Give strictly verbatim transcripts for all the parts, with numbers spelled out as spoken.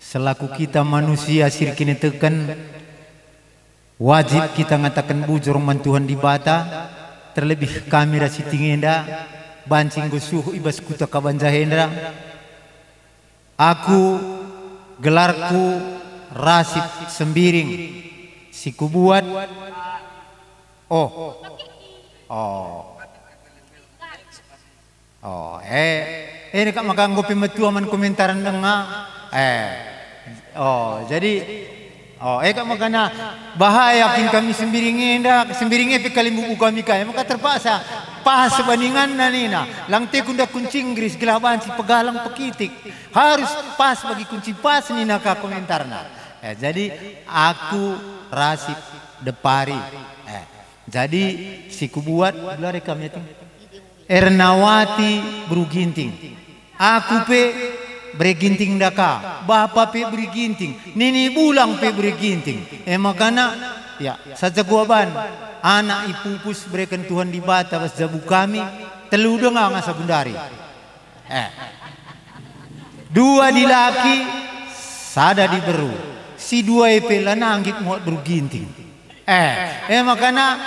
Selaku kita manusia si erkiniteken, wajib kita ngataken bujur man Tuhan Dibata, terlebih kami ras Iting enda banci enggo suh i bas kuta Kabanjahe enda. Aku gelarku Rasip Sembiring, si kubuat. Oh. Oh. Oh, eh, eh, kak maka enggo pe metua man komentaren denga. Eh. Oh, jadi, oh, eh, kak maka na bahaya kin kami Sembiring enda, Sembiring e pe kalimbubu kami kai, maka terpaksa pas bandinganna nina, lang te kunda kunci Inggris gelah banci pegalang pekitik. Harus pas bagi kunci pas nina ka komentarna. Eh, jadi aku Rasip Depari. Eh, jadi si kubuat, gelar e kami, Ting? Ernawati Beru Ginting. Aku pe bere Ginting ndaka, bapa pe bere Ginting, nini bulang pe bere Ginting. E makana, ya, saja kuaban, anak ipupus bereken Tuhan Dibata bas jabu kami, telu denga ngasa gundari. Eh. Dua dilaki, sada diberu. Si dua e pe lanai nggit muat Beru Ginting. Eh, eh, makana,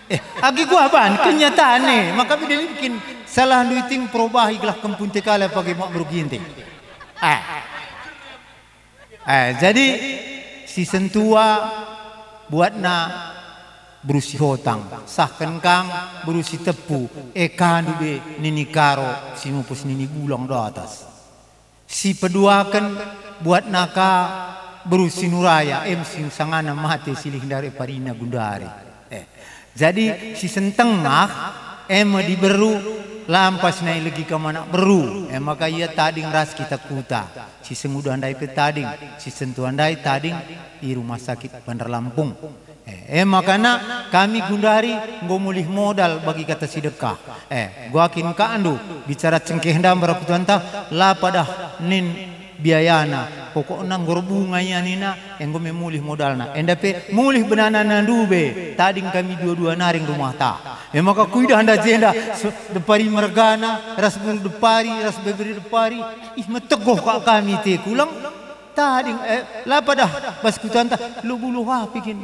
eh, agi kuaban kenyataan e, maka bida bikin salah ndu Iting perobahi gelah kempun tekala pagi muat Beru Ginting. Eh. Eh, jadi si sentua buatna Beru Sihotang, sahken kang Beru Sitepu, e ka ndu be nini Karo si mupus nini bulang datas. Si peduaken buatna ka Beru Sinuraya, em si sangana mate silih ndai parina gundari. Eh, jadi si sentengah, e me diberu, lampas nai legi kam anak beru, e maka ia tading ras kita kuta. Si senguda ndai pe tading, si sentua ndai tading i Rumah Sakit Bandar Lampung. Eh, e makana kami gundari enggo mulih modal bagi kata si dekah. Eh, guakin kandu bicara cengkeh ndambar kutanta, la padah nin biayana, pokokna enggo erbunga ia nina, enggo me mulih modalna. Enda pe mulih benanana ndube, tading kami dua-dua naring rumahta. E maka kuidah nda jenda, se-, Depari mergana, ras Beru Depari, ras Bebere Depari, ih, metegoh kak kami te kulang. Tading, eh, la padah bas kutanta, lu buluh api kin.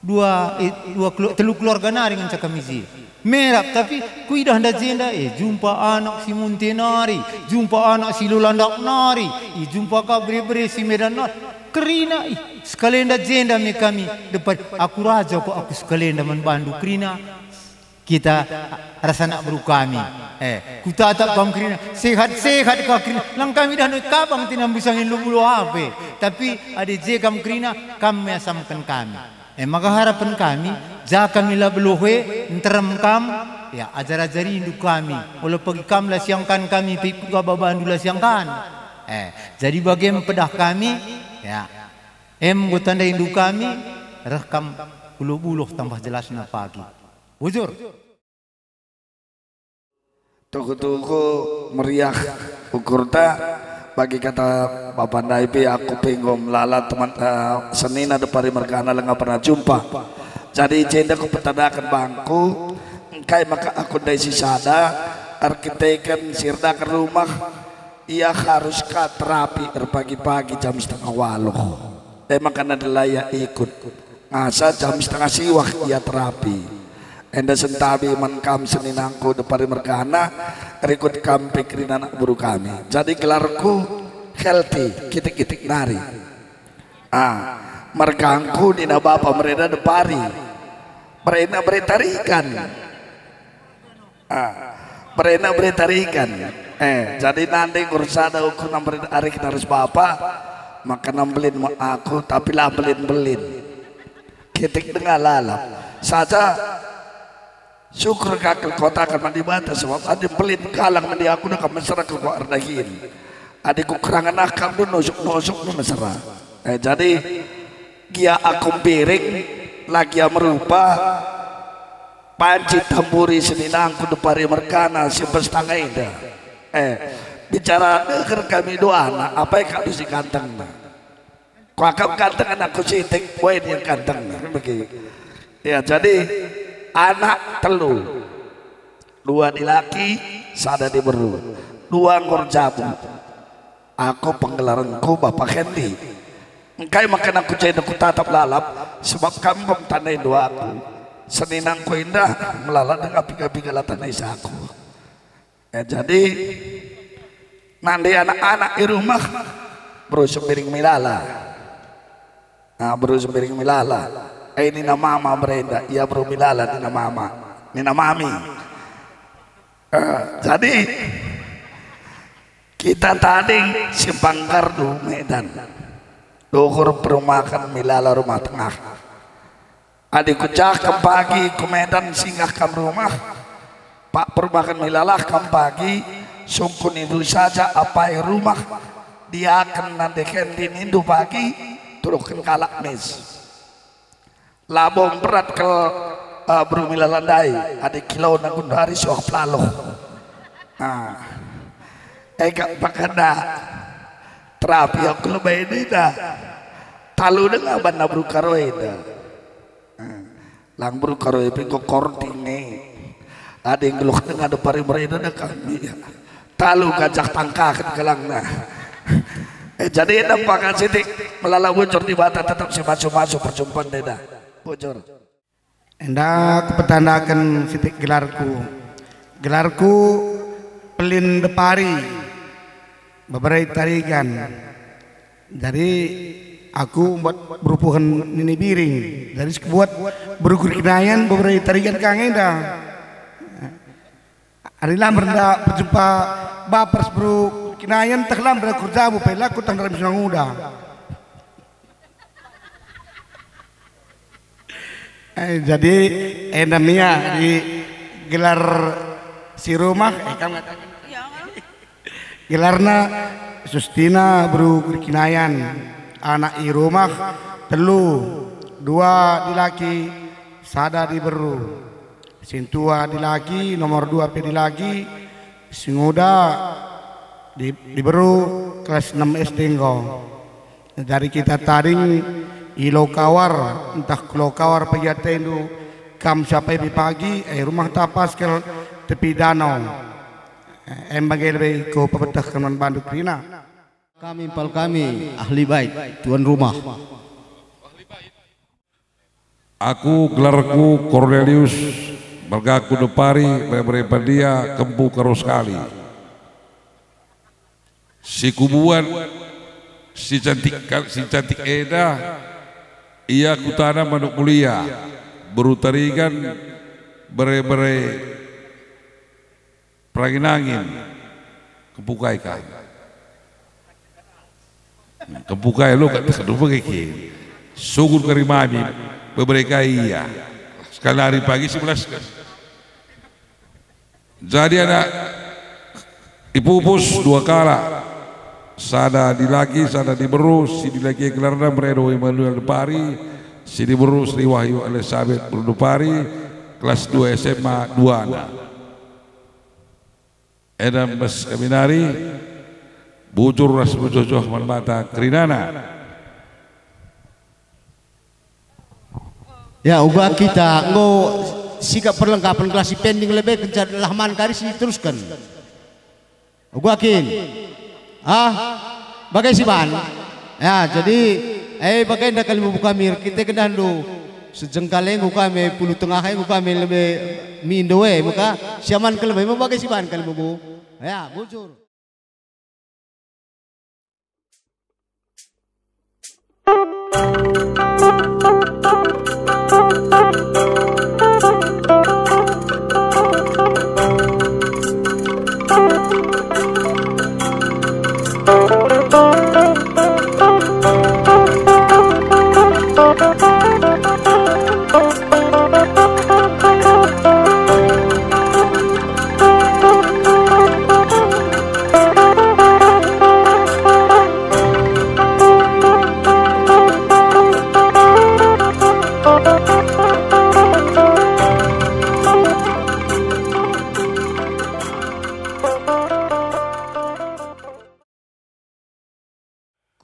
Dua, eh, dua kelu-, telu keluarga nari ngenca kami je. Merap, tapi kuidah nda jenda, eh, jumpa anak si Munte nari, jumpa anak si Lulandak nari, eh, jumpa ka bere-bere si Medan nari. Kerina, ih, sekalenda jenda me kami Depari. Aku raja kok aku sekalenda man bandu kerina. Kita ras anak beru kami. Eh, kutatap kam kerina, sehat-sehat ka kerina. Lang kami dah noi kabang tinambusangi lu buluh api. Tapi adi je kam kerina, kam me asamken kami. Eh, maka harapen kami, ja kami la beluh e, nterem kam, ya, ajar-ajarindu kami. Olo pagi kam la siangkan kami, pe ikut ka babandu la siangkan. Eh, jadi bage mpedah kami, ya. Em enggo tandaindu kami, reh kam ku lu buluh tambah jelasna pagi. Bujur. Tuhu-tuhu meriah ukurta, bagi kata bapa ndai pe aku pe enggo melala teman, eh, senina Depari mergana langa pernah jumpa. Jadi i jenda kupetadaken bangku, engkai maka aku ndai si sada, erkiteken si erdaken rumah, ia harus ka terapi erpagi-pagi jam setengah waluh. E maka nadela ia ikut. Ngasa jam setengah siwah ia terapi. Enda sentabi man kam seninangku Depari mergana, rikut kam pe kerina anak beru kami. Jadi gelarku Healthy, kitik-kitik nari. Ah, mergangku nina bapa merenda Depari. Merenda bere tarikan. Ah, perena berita rigan. Eh, jadi nande ngur sada ukur namberin ari kena ras bapa, maka nambelin me aku, tapi la mbelin-mbelin. Kitik denga lalap. Saja syukur ka kal kuataken man Dibata, sebab adi mbelin kalang mende aku naka mesera kal kuardahin. Adi kukerangen akam du nusuk-nusuk du mesera. Eh, jadi gia aku mbiring, la gia merupa, banci tamburi seninangku Depari mergana si bas tangga enda. Eh, bicara deher kami duana, apai kak si gantengna? Kuakap ganteng anakku sitik, wai dia gantengna. Bagi. Ya, jadi anak telu. Dua dilaki, sada diberu. Dua nggor jabu. Aku penggelarengku Bapa Kendi. Engkai maka nangku jenda kutatap lalap, sebab kam pemtandai dua aku. Seninangku indah, melala denga piga-piga la tandai saku. Ya, jadi, nande anak-anak i rumah, beru Sembiring Milala. Ah, beru Sembiring Milala. Eh, nina mama berenda, ia beru Milala, nina mama. Nina mami. Eh, jadi, kita tading Simpang Gardu Medan. Duhur perumahen Milala Rumah Tengah. Adi kucah kam pagi ku Medan singgah kam rumah, pak perumahen Milalah kam pagi, sungkun nindu saja apai rumah, diaken nande Kendi nindu pagi, turuhken kalak mis. Labo mberat kal, eh, beru Milala ndai, adi kilona gundari suah pelaluh. Ah. Ega pakenda terapi aku lebe nina. Talu denga banna beru Karo enda. Ah. Lang beru Karo pe enggo korting e. Adi nggeluh denga depari mereda kami. Talu gajah tangkaken gelangna. Eh, jadi enda pakan sitik melala bujur Dibata tetap si masu-masu perjumpaan enda. Bujur. Enda kupetandaken sitik gelarku. Gelarku Pelin Depari, Bebere Tarigan. Jadi aku mbuat berupuhen nini biring. Jadi si kubuat beru Kinayan Bebere Tarigan kang enda. Ari la mernda pejumpa bapers beru Kinayan, teh la mernda kerjamu pe la kutang dalam senang uda. Eh, jadi enda mia di gelar si rumah, eh, kam ngataken. Gelarna Sustina beru Kinayan, anak i rumah telu, dua dilaki, sada diberu. Sintua dilaki, nomor dua pe dilaki, singuda di, diberu kelas enam S D enggo. Dari kita tading i Lo Kawar, ntah ku Lo Kawar pe atendu, kam siapai pe pagi, eh, rumah ta pas kal tepi danau. Eh, em bage lebe ku pepetehken man bandu kerina. Kami impal kami ahli bait, tuan rumah. Aku gelarku Kornelius, margaku Depari, bere-bere Pandia, kempu Karo sekali. Si kubuat, si cantik kal-, si cantik enda, ia kutanam manuk mulia, beru Tarigan, bere-bere Perangin-angin, kempu kai ka. Kempu kai lo ka, kedu bage ke. Sunggun kari mami, bebere kai ia. Sekali hari pagi sebelas. Jadi anak ipupus dua kalak. Sada dilaki, sada diberu, si dilaki gelarna Meredo Immanuel Depari, si diberu Sri Wahyu Elizabeth Depari, kelas dua S M A duana. Enda mes kami nari, bujur ras mejoh-joh man banta kerinana. Ya, uga kita enggo sikap perlengkapen gelah si pending lebe kenca lah man kari si terusken. Uga kin. Ah, bage si ban. Ya, jadi, eh, bagenda kalimu kami, kita kendahndu. Sejengkal enggo kami, puluh tengah enggo kami lebe mindo e, maka siaman ke lebe, bage si ban kalimu. Ya, bujur.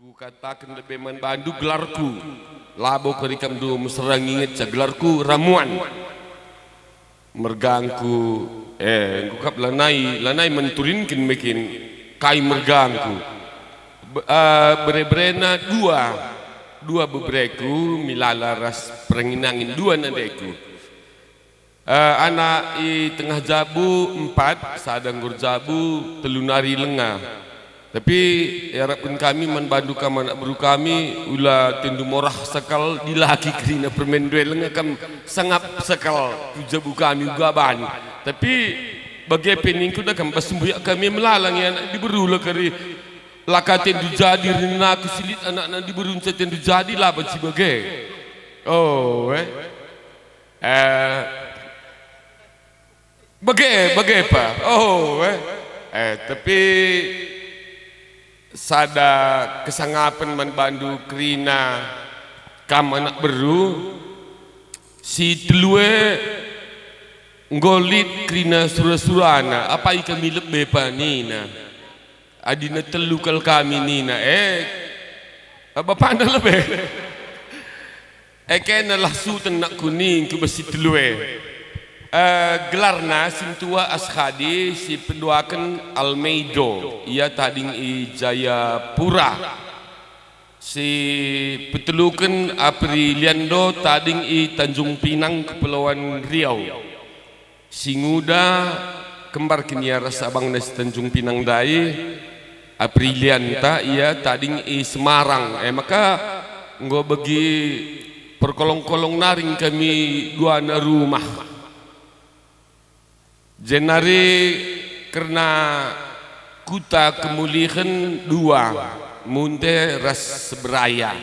Kukataken lebe man bandu gelarku, labo kari kam ndu mesera ngingetca gelarku Ramuan. Mergangku, eh, enggo kap lanai, lanai menturinken mekin kai mergangku. Be-, eh, bere-berena dua, dua bebereku, Milala ras Perangin-angin, dua nandeku. Eh, anak i tengah jabu empat, sada enggo erjabu, telu nari lenga. Tapi iarapken kami man bandu kam anak beru kami, ula tendu morah sekal dilaki kerina permen due lenga kam sangap sekal ku jabu kami uga bandu. Tapi bage pe ningku da kam bas sembuyak kami Milala nge anak diberu la kari laka tendu jadi rina aku silit anak-anak diberu nca tendu jadi la banci bage. Oh, eh. Eh, bage, bage pa. Oh, eh. Eh, tapi sada kesangapen man bandu kerina kam anak beru, si telue enggo lit kerina sura-surana, apai kami lebe pa nina. Adina telu kal kami nina, eh, bapana lebe. Eh, kena lah suten nak kuning ku besi telu e. Eh, gelarna sintua Ashadi, si peduaken Almeido, ia tading i Jayapura. Si peteluken Apriliando tading i Tanjung Pinang, Kepulauan Riau. Si nguda kembar kin ia ras abangna si Tanjung Pinang ndai, Aprilianta ia tading i Semarang. E maka enggo begi perkolong-kolong nari kami duana rumah. Jenari kerna kuta kemulihen dua, Munte ras Seberaya.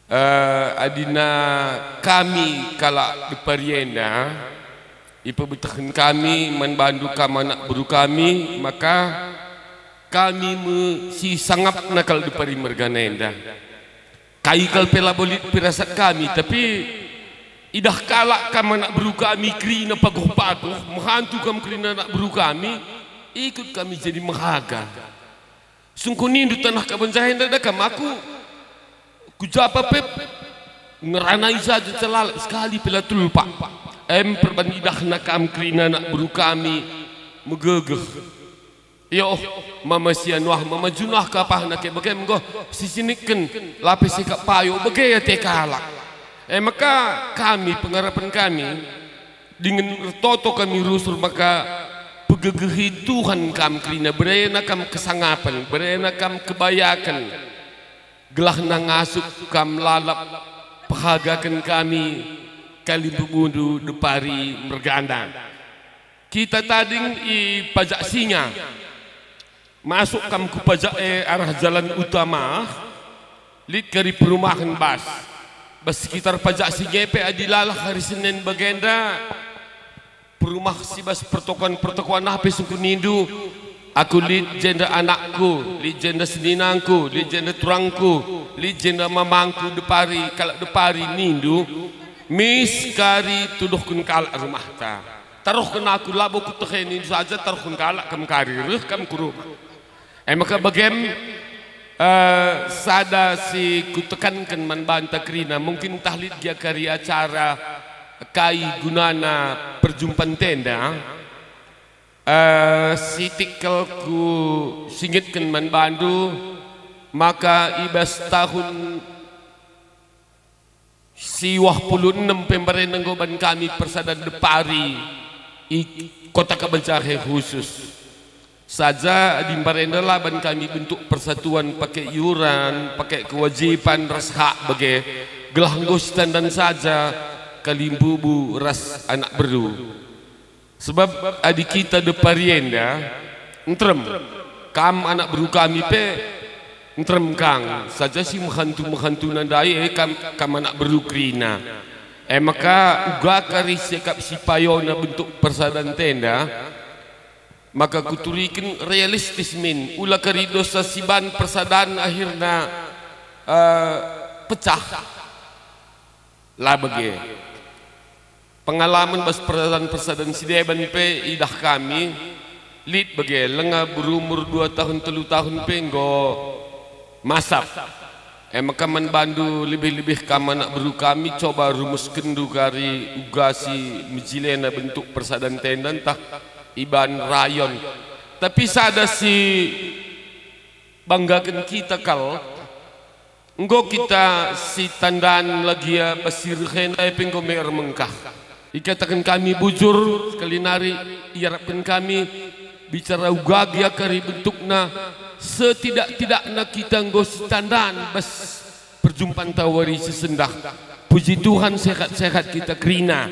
Eh, adina kami kalak Depari enda, ipebetehken kami man bandu kam anak beru kami, maka kami me si sangapna kal Depari mergana enda. Kai kal pe labo lit pirasat kami, tapi idah kalak kam anak beru kami kerina paguh-paguh, mehantu kam kerina anak beru kami, ikut kami jadi mehaga. Sungkunindu tanah kabanjahen dada kam aku, ku japa pep ngeranai saja celalap sekali pela tulpak. Em perban idahna kam kerina anak beru kami megegeh. Yo, mama si anuah, mama junuah kapahna ke bage enggo sisinikken lape sikap payo bage ate kalak. E maka kami pengarapen kami, dingen ertoto kami rusur maka pegegehi Tuhan kam kerina berena kam kesangapen, berena kam kebayaken, gelahna ngasup kam lalap pehagaken kami kalimbubundu Depari mergana. Kita tading i pajak singa. Masuk kam ku pajak e arah jalan utama, lit kari perumahen bas. Bas sekitar pajak singa pe adi lalah hari Senin bagenda, perumah si bas pertokoan-pertokoan ah pe sungkunindu, aku lit jenda anakku, lit jenda seninangku, lit jenda turangku, lit jenda mamangku Depari, kalak Depari nindu, mis kari tuduhken kalak rumahta. Taruhken aku labo kutehe nindu saja, taruhken kalak kam kari, reh kam ku rumah. E maka bagem, eh, sada si kutekanken man banta kerina, mungkin ntah lit gia kari acara kai gunana perjumpan tenda, eh, sitik kal kusingetken man bandu, maka i bas tahun siwah puluh enem pe mbarenda enggo ban kami persadan Depari i Kota Kabanjahe khusus. Saja adi mbarenda la ban kami bentuk persatuan pake iuran, pake kewajiban ras hak bage, gelah enggo sitandan saja kalimbubu ras anak beru. Sebab adi kita Depari enda, nterem, kam anak beru kami pe nterem kang, saja si mehantu-mehantuna ndai, e kam, kam anak beru kerina. E maka uga kari sikap si payona bentuk persadan tenda, maka kuturiken realistis min, ula kari dosa si ban persadan akhirna, eh, pecah. La bage. Pengalamen bas persadan-persadan si deban pe idah kami, lit bage, lenga berumur dua tahun, telu tahun pe enggo masap. E maka man bandu lebih-lebih kam anak beru kami, coba rumuskenndu kari uga si mejilena bentuk persadan tenda ntah iban rayon. Tapi sada si banggaken kita kal. Enggo kita si tandan lagia bas si rehena e pe enggo me ermengkah. Ikataken kami bujur, sekali nari iarapken kami bicara uga gia kari bentukna, setidak-tidakna kita enggo si tandan bas perjumpanta wari si sendah. Puji Tuhan, sehat-sehat kita kerina.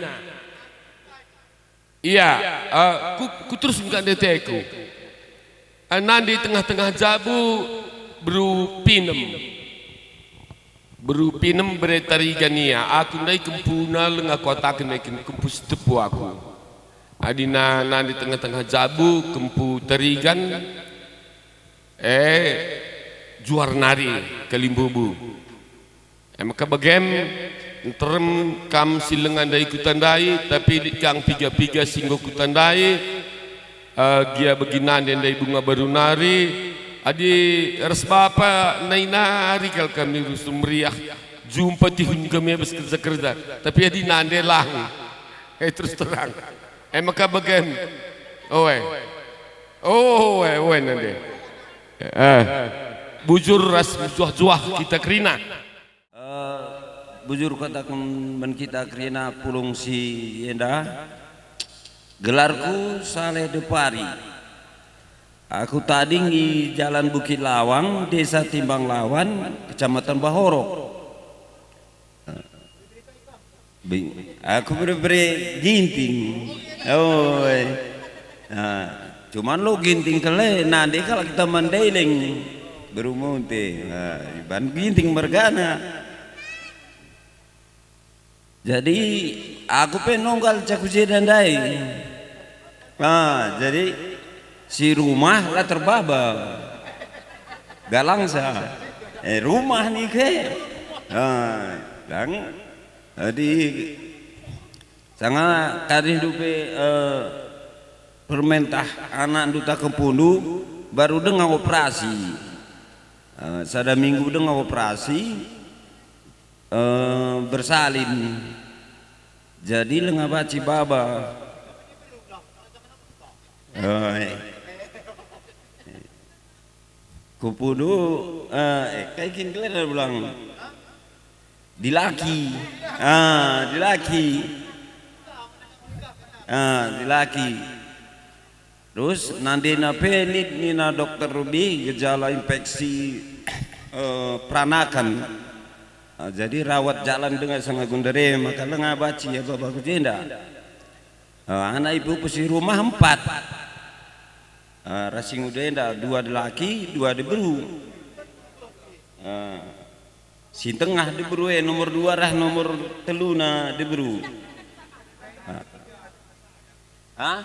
Ia, eh, ku, kuterusken ka ndeteku. Eh, nande tengah-tengah jabu beru Pinem. Beru Pinem bere Tarigan ia. Aku ndai kempuna leng aku ataken e kempu si tepu aku. Adina nande tengah-tengah jabu kempu Tarigan, eh, juar nari kalimbubu. E maka bagem, nterem kam si langa ndai kutandai, tapi lit kang piga-piga si enggo kutandai, eh, gia bagi nande ndai bunga baru nari, adi ras bapa nai nari kal kami rusur meriah, jumpa tihun kami bas kerja-kerja, tapi adi nande lang, eh, terus terang. E maka bagem, oe, oe, oe nande. Eh, bujur ras mejuah-juah kita kerina. Eh, bujur kataken man kita kerina pulung si enda, gelarku Saleh Depari. Aku tading i Jalan Bukit Lawang, Desa Timbang Lawan, Kecamatan Bahorok. Bing, aku bere-bere Ginting. Oi. Nah, cuman lo Ginting kele, nande kalak kita Mandailing. Beru Munte. Nah, iban Ginting mergana. Jadi, aku pe nonggal caku jeda ndai. Ah, jadi si rumah la terbaba. Galangsa. Eh, rumah ni ke. Ah, lang. Jadi, sanga kadih dupe, eh, permentah anak nduta kempundu baru denga operasi. Eh, sada minggu denga operasi, eh, bersalin. Jadi lenga baci baba. Eh, Kupudu, eh, eh, kai kin gelarna ulang? Dilaki. Ah, dilaki. Ah, dilaki. Terus nandena pe lit nina dokter Rudi gejala infeksi, eh, peranakan. Ah, jadi rawat jalan denga sanga gundere maka lenga baci ya baba ku jenda. Ah, anak ipupu si rumah empat. Ah, ras si nguda enda dua dilaki, dua diberu. Ah, si tengah diberu e nomor dua ras nomor teluna diberu. Ah. Hah?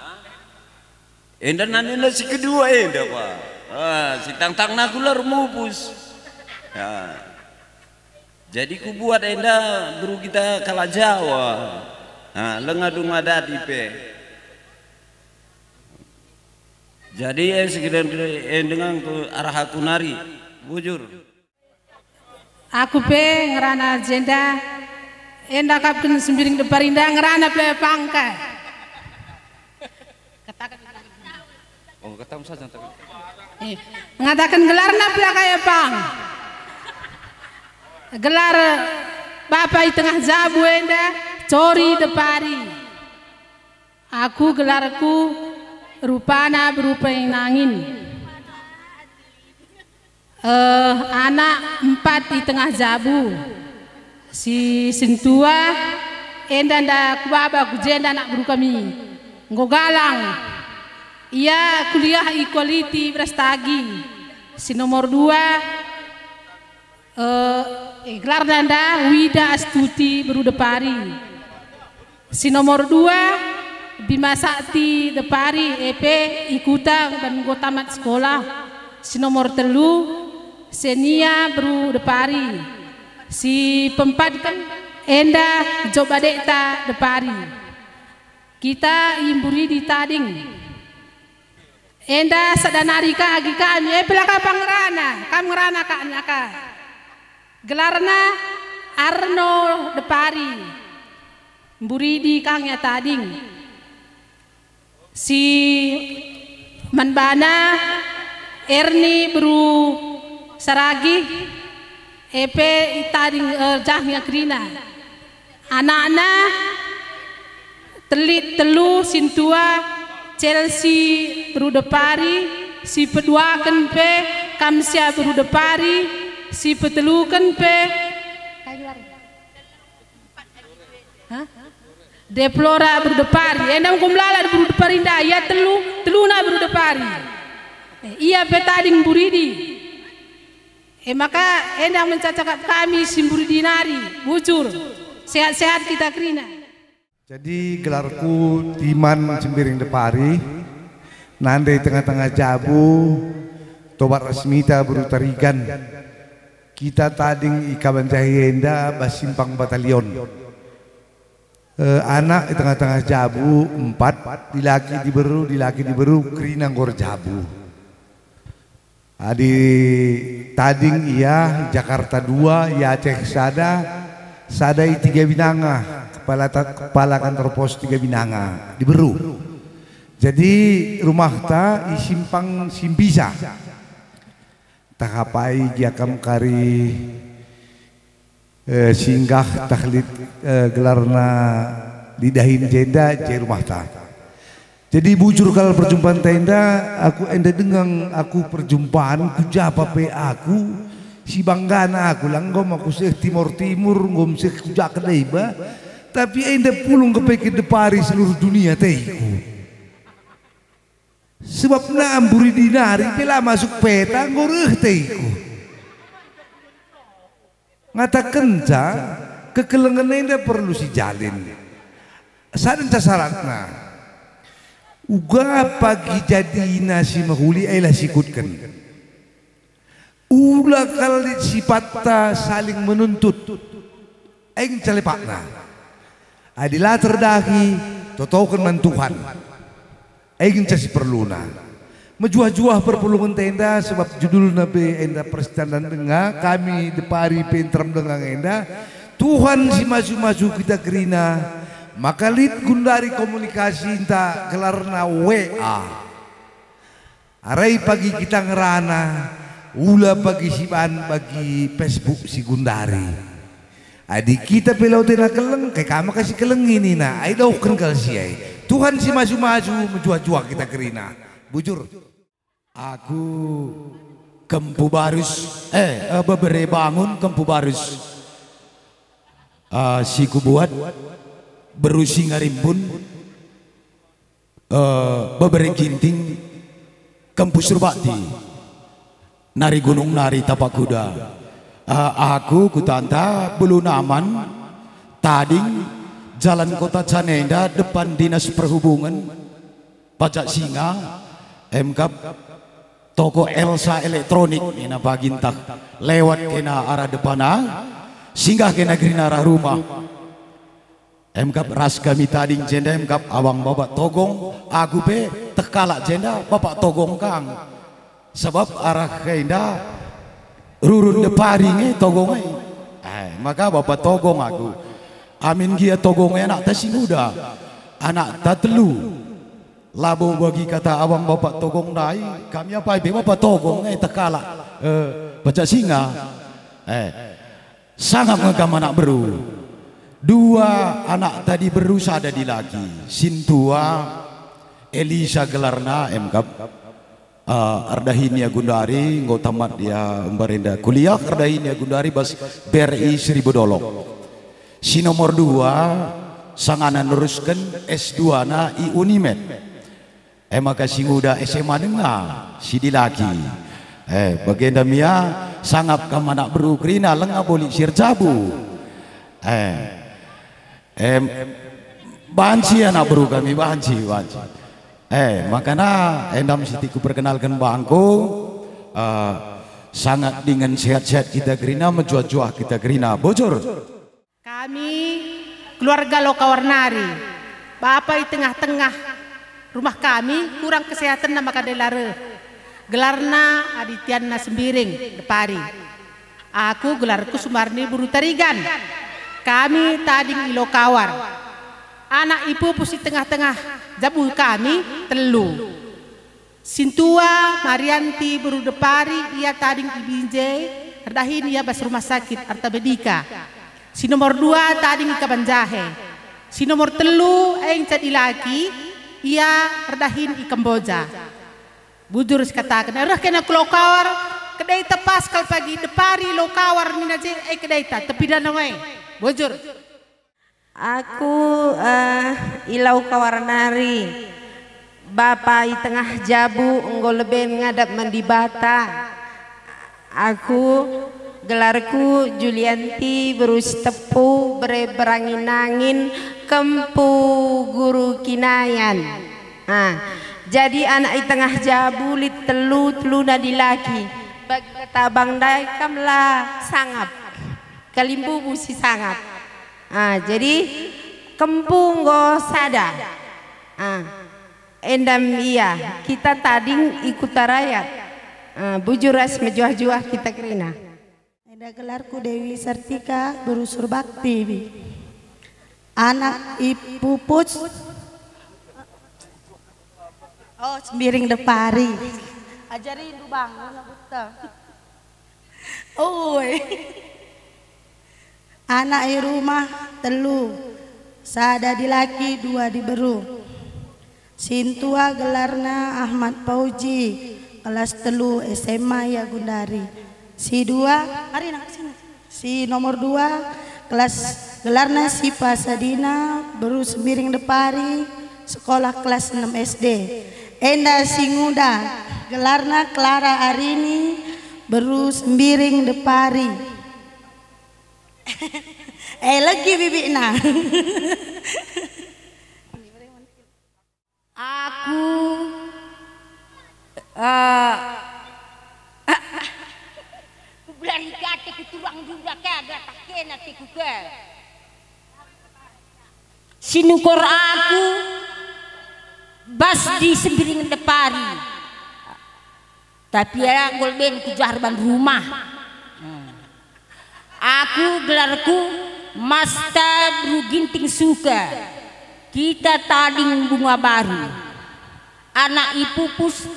Enda nanina si kedua enda, Pak. Ah, si tangtangna aku la ermupus. Ah. Jadi kubuat enda beru kita kalak Jawa. Ah, lenga dung adat ipe. Jadi, eh, sekedar, eh, dengan ku arah aku nari, bujur. Aku pe ngerana jenda, enda kapken Sembiring Deparinda ngerana pe pangka. Katakan. Oh, katamu saja, katakan. Eh, ngatakan gelarna pe kaya pang. Gelar bapa i tengah jabu enda, Cori Depari. Aku gelarku rupana berupa nangin. Eh, anak empat i tengah jabu. Si sentua enda nda kubaba ku jenda anak beru kami. Enggo galang. Ia kuliah i Quality Brastagi. Si nomor dua, Eh, eh, gelarna enda Wida Astuti beru Depari. Si nomor dua, Bima Sakti Depari, e pe i kuta ban enggo tamat sekolah. Si nomor telu, Senia beru Depari. Si peempatken enda Joba Dekta Depari. Kita i Mburidi tading. Enda sada nari ka agi kami, e pe la ka pang ngerana, kam ngerana ka naka. Gelarna Arno Depari, Mburidi kang ia tading. Si man bana Erni beru Saragi, e pe itading, eh, jah nge kerina. Anakna, telit telu, sintua, Chelsea beru Depari, si peduaken pe, Kamsia beru Depari, si peteluken pe, Hah? Deplora beru Depari, enda enggo melala beru Depari ndai, ia telu, teluna beru Depari. Eh, ia pe tading mburidi. E maka enda mencakap kami si mburidi nari, bujur, sehat-sehat kita kerina. Jadi gelarku Timan Sembiring Depari, nande i tengah-tengah jabu, Tobat Resmita beru Tarigan. Kita tading i Kabanjahe enda bas simpang batalion. Eh, anak i tengah-tengah jabu empat, dilaki diberu, dilaki diberu, kerina nggor jabu. Adi tading ia i Jakarta dua, i Aceh sada, sada i Tiga Binanga, kepala ta-, kepala kantor pos Tiga Binanga, diberu. Jadi rumahta i simpang Simbisa. Tah apai gia kam kari, eh, singgah tah lit, eh, gelarna didahin jenda je rumahta. Jadi bujur kal perjumpanta enda, aku enda denga aku perjumpan, ku japa pe aku, si banggana aku, la enggo aku seh Timor-Timur, enggo seh ku ja kedai ba, tapi enda pulung kepeken Depari seluruh dunia teiku. Sebab na mburidi nari pe la masuk peta, enggo reh teiku. Ngatakenca, kekelengen enda perlu sijalin. Sadenca syaratna. Uga pagi jadina si mehuli, e la sikutken. Ula kal lit sipatta saling menuntut. Engca lepakna. Adi la terdahi, totoken man Tuhan. Engca si perluna. Mejuah-juah perpulungenta enda, sebab judulna pe enda persitandan denga, kami Depari pe nterem denga enda. Tuhan si masu-masu kita kerina, maka lit gundari komunikasinta gelarna W A. Arai pagi kita ngerana, ula pagi siban bagi Facebook si gundari. Adi kita pe la tena keleng, kai ka maka si kelengi nina, ai dauhken kal si ai. Tuhan si masu-masu, mejuah-juah kita kerina. Bujur. Aku Kempu Barus, eh, eh, bebere bangun Kempu Barus. Ah, si kubuat beru Singarimbun, eh, bebere Ginting, Kempu Surbakti, nari Gunung nari Tapak Kuda. Eh, aku kutanta Bulu Naman, tading, Jalan Kota Canenda, depan Dinas Perhubungan, Pajak Singa, emkap toko Elsa Elektronik, nina bagintah, lewat kena arah depana, singgah kena gerina arah rumah. Emkap ras kami tading jenda, emkap awang Bapak Togong, aku pe teh kalak jenda Bapak Togong kang. Sebab arah enda rurun Depari nge Togong e. Eh, maka Bapak Togong aku. Amin gia Togong e anakta si nguda. Anakta telu. Labo bagi kata awang Bapak Togong ndai, kami apai pe Bapak Togong e teh kalak, eh, Pajak Singa. Eh, sangap nge kam anak beru. Dua anak tadi beru, sada dilaki. Sintua Elisa gelarna, emkap. Ah, erdahin ia gundari, enggo tamat ia mbarenda kuliah, erdahin ia gundari bas B R I Seribu Dolok. Si nomor dua, sangana nerusken S dua-na i Unimed. E maka si nguda S M A denga, si dilaki. Eh, bagenda mia sangap kam anak beru kerina, lenga boli si erjabu. Eh, em, banci anak beru kami, banci, banci. Eh, makana endam sitik kuperkenalken bangku, eh, sangap dingen sehat-sehat kita kerina, mejuah-juah kita kerina. Bujur. Kami keluarga Lokawar nari, bapa i tengah-tengah rumah kami kurang kesehatenna maka ndai la reh. Gelarna Aditianna Sembiring, Depari. Aku gelarku Sumarni Buru Tarigan. Kami tading i Lokawar. Anak ipupus i tengah-tengah jabu kami telu. Sintua Marianti beru Depari, ia tading i Binjai, erdahin ia bas rumah sakit Arta Bedika. Si nomor dua tading i Kabanjahe. Si nomor telu e ngenca dilaki, ia erdahin i Kamboja. Bujur sikataken, reh kena ku Laukawar, kedai tepas kal pagi Depari Laukawar nina je, e kedaita, tepi danau e. Bujur. Aku, eh, i Laukawar nari, bapa i tengah jabu enggo leben ngadap man Dibata. Aku, gelarku Julianti beru Sitepu bere berangin-angin kempu guru Kinayan. Ah, jadi anak i tengah jabu lit telu, teluna dilaki. Bagi ketabang ndai kam la sangap. Kalimbubu si sangap. Ah, jadi kempu enggo sada. Ah, endam ia, kita tading i Kuta Rayat. Ah, bujur ras mejuah-juah kita kerina. Enda gelarku Dewi Sartika, beru Surbakti. Anak i Pupus. Oh, Sembiring Depari. Ajarindu bangun, Abuta. Oi. Anak i rumah telu, sada dilaki, dua diberu. Sintua gelarna Ahmad Fauji, kelas telu S M A ia gundari. Si dua, mari nang sini. Si nomor dua, kelas gelarna Sipa Sadina, beru Sembiring Depari, sekolah kelas enam S D. Enda si nguda, gelarna Clara Arini, beru Sembiring Depari. Eh, legi bibikna. Aku, eh, kubelari kate ku turang dura ka, gak tak kena te ku ke. Sinukor aku bas di Sembiring Depari. Tapi ya, enggo leben ku jah erban rumah. Hmm. Aku gelarku Masta Beru Ginting Suka. Kita tading Bunga Baru. Anak i Pupus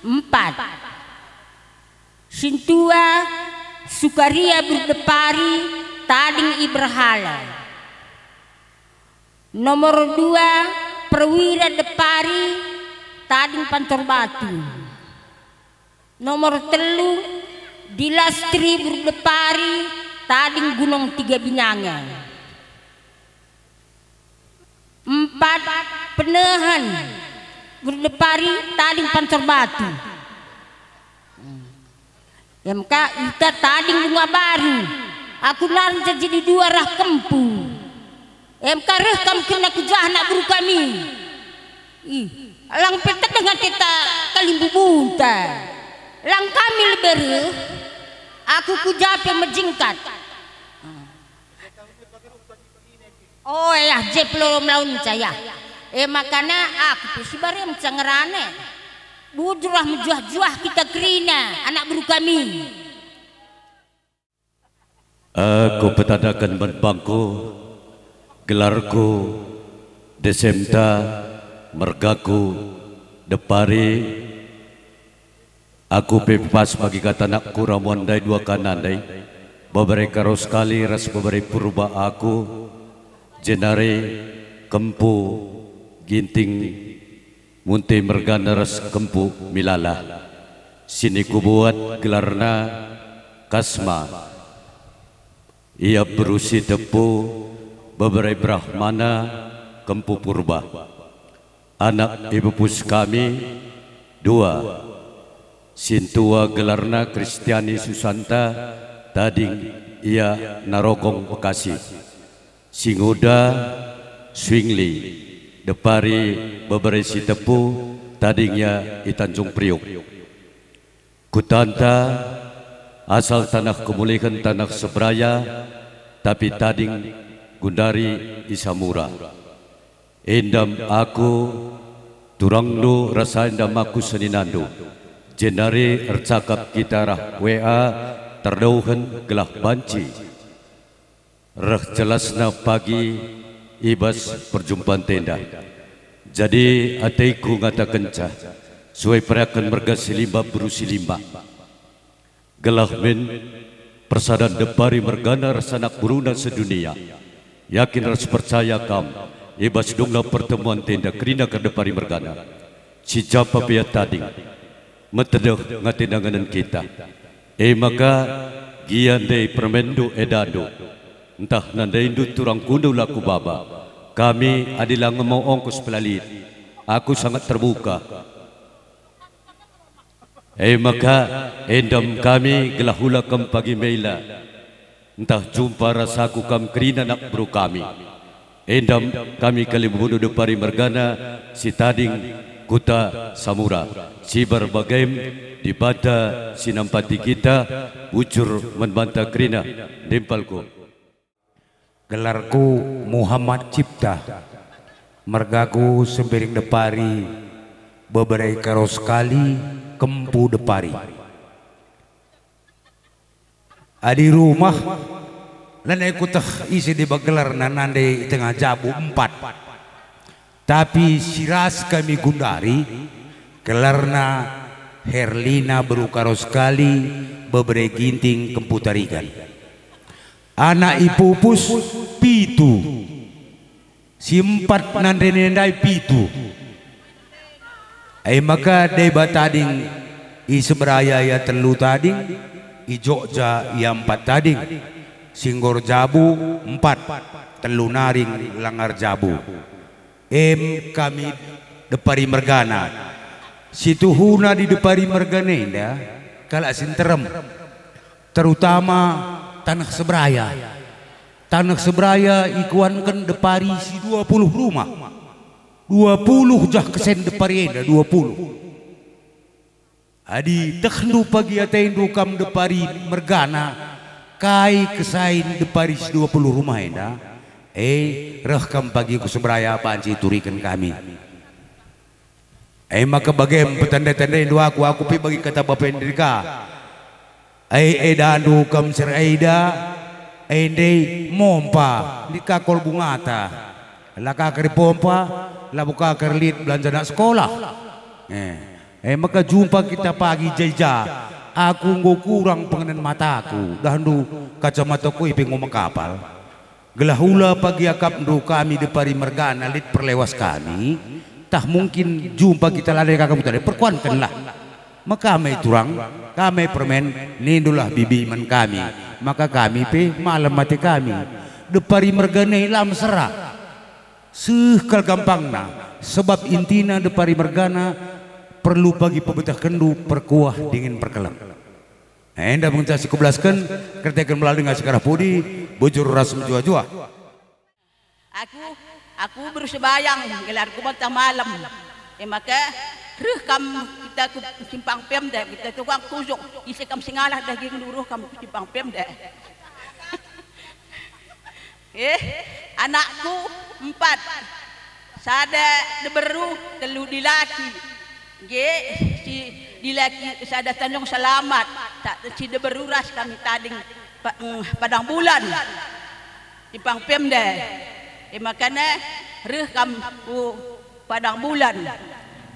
empat. Sintua Sukaria Beru Depari, tading i Berhala. Nomor dua, Perwira Depari, tading Pancor Batu. Nomor telu, Dilastri Beru Depari, tading Gunung Tiga Binanga. Empat, Penehen Beru Depari, tading Pancor Batu. Emka ita tading Bunga Baru. Aku nari jadi dua rah kempu. Emka reh kam kena ku jah anak beru kami. Ih, lang pe tedeh ateta kalimbubunta. Lang kami lebe reh. Aku ku jah pe mejingkat. Oh ya, je pe lolo melaunca ya. E makana aku pe si baremca ngerana. Bujurlah mejuah-juah kita kerina, anak beru kami. Aku petandaken man bangku, gelarku Desemta, mergaku Depari. Aku pe pas bagi kata anakku ramuan ndai dua kana ndai, bebere Karo Sekali ras bebere Purba aku, jenari Kempu Ginting Munte mergana ras Kempu Milala. Si nikubuat gelarna Kasma. Ia beru Sitepu, bebere Brahmana, Kempu Purba. Anak i Pupus kami, dua. Sintua gelarna Kristiani Susanta, tading ia Narogong Bekasi. Si nguda, Swingli, Depari, bebere Sitepu, tading ia i Tanjung Priuk. Kutanta, asal taneh Kemulihen, taneh Seberaya, tapi tading gundari i Samura. Endam aku, turangndu ras endam aku seninandu, jenari ercakap kita rah W A terdauhen gelah banci reh jelasna pagi i bas perjumpan enda. Jadi ateku ngatakenca, Suai perayaken merga Silimba beru Silimba. Gelah min persadan Depari mergana ras anak beruna sedunia. Yakin ras percaya kam, i bas dungna pertemuanta enda kerina ka Depari mergana. Si japa pe ia tading, metedeh ngate nanganen kita. E maka, gia ndai permenndu edandu, ntah nandaindu turangkundu la kubaba. Kami adi la ngemo ongkos pe la lit. Aku sangat terbuka. E maka, endam kami gelah ula kam pagi mela, ntah jumpa ras aku kam kerina anak beru kami. Endam kami kalimbubu Depari mergana si tading kuta Samura, sibar bagem Dibata si nampati kita, bujur man banta kerina. Ndimpalku. Gelarku Muhammad Cipta, mergaku Sembiring Depari, bebere Karoskali, Kempu Depari. Adi rumah, lanai kuteh ise deba gelarna nande i tengah jabu empat. Tapi si ras kami gundari, gelarna Herlina beru Karoskali, bebere Ginting, Kempu Tarigan. Anak ipupus pitu, si empat nande ndai pitu. E maka deba tading i Seberaya ia telu tading, i Jogja ia empat tading, si nggor jabu empat, telu naring langar jabu. Em kami Depari mergana. Si tuhuna di Depari mergana enda kalak si nterem, terutama taneh Seberaya. Taneh Seberaya ikuanken Depari si dua puluh rumah. Dua puluh jah kesen Depari enda, dua puluh. Adi tehndu pagi atendu kam Depari mergana, kai kesain Depari si dua puluh rumah enda, e, reh kam pagi ku Seberaya banci ituriken kami. E maka bagem petanda-tandaindu aku, aku pe bagi kata bapa enda ka. E, edandu kam si ereda, ende mompa, lit ka kol bungata. La ka kari pompa, labo ka kari lit belanja anak sekolah. E, e maka jumpa kita pagi jaija. Aku enggo kurang pengenen mataku, dahndu kacamataku ipe enggo mekapal. Gelah ula pagi akapndu kami Depari mergana lit perlewas kami, tah mungkin jumpa kita lanai ka kamu tadi, perkuankenlah. Maka me turang, ka me permen, nindulah bibi man kami, maka kami pe malem ate kami. Depari mergana la mesera. Seh kal gampangna, sebab intina Depari mergana perlu pagi pebetehkenndu perkuah dingen perkelem. Enda ngenca si kubelasken, kerteken melala denga si arah pudi, bujur ras mejuah-juah. Aku, aku beru Sebayang, gelarku Bantang Malem. E maka, reh kam kita ku Simpang Pemda, kita tukang tusuk, ise kam si ngalah dagingndu, reh kam ku Simpang Pemda. Eh, anakku empat. Sada diberu, telu dilaki. Nge, si dilaki sada Tanjung Selamat, tak si diberu ras kami tading pa-, mm, Padang Bulan. Simpang Pemda. E makana reh kam ku Padang Bulan.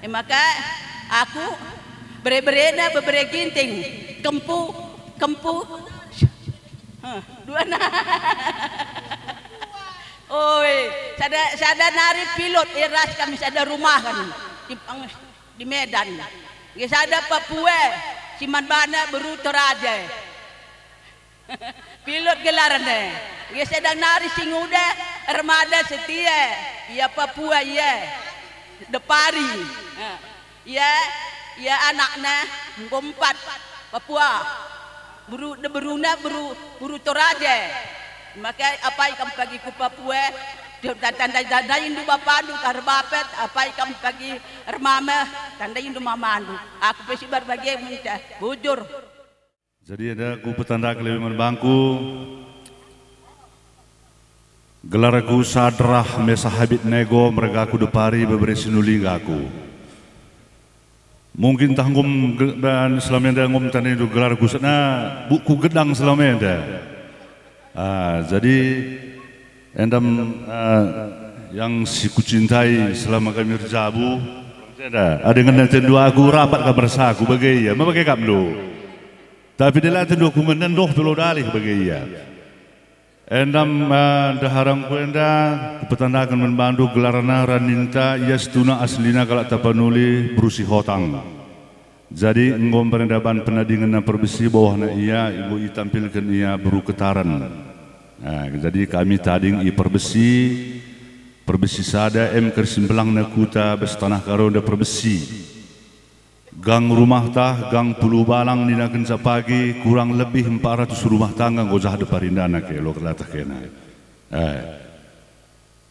E maka aku bere-berena bebere Ginting, Kempu, Kempu, huh, duana. Oi, sada, sada nari pilot, eh, ras kami sada rumah kan di, di Medan. Nge sada Papua, si man bana beru Toraja. Pilot gelarna. Nge sedang nari si nguda, Ermada Setia, ia Papua ia. Depari. Ia, ia anakna enggo empat, Papua. Beru, diberuna beru, beru Toraja. Maka apai kam pagi ku Papua, tandai-tandaindu bapandu, kar bapet, apai kam pagi ermameh, tandaindu mamandu. Aku pe sibar bage ngenca, bujur. Jadi enda kupetandaken lebe man bangku. Gelarku Sadrah Mesah Abednego, mergaku Depari, bebere Sinulinggaku. Mungkin tah enggo m-, ge-, ban selama enda enggo mtandaindu gelarku, sena bukku gedang selama enda. Ah, jadi enda, ah, yang si kucintai selama kami erjabu, Enda, adi ngena tendu aku rapat kam ras aku bage ia, mebage kam lu. Tapi dela tendu aku ngena ndoh pe lo dalih bage ia. Endam, eh, ndaharangku enda, kupetandaken man bandu gelarna, raninta, ia situhuna aslina kalak Tapanuli, beru Sihotang. Jadi enggo mbarenda ban penadingenna perbesi, bawahna ia enggo itampilken ia beru Ketaren. Nah, jadi kami tading i perbesi, perbesi sada em kersimbelangna kuta bas tanah karo enda perbesi. Gang rumah tah, gang puluh balang nina kenca pagi, kurang lebih empat ratus rumah tangga enggo jah deparinda nake lo kelatah kena. Eh.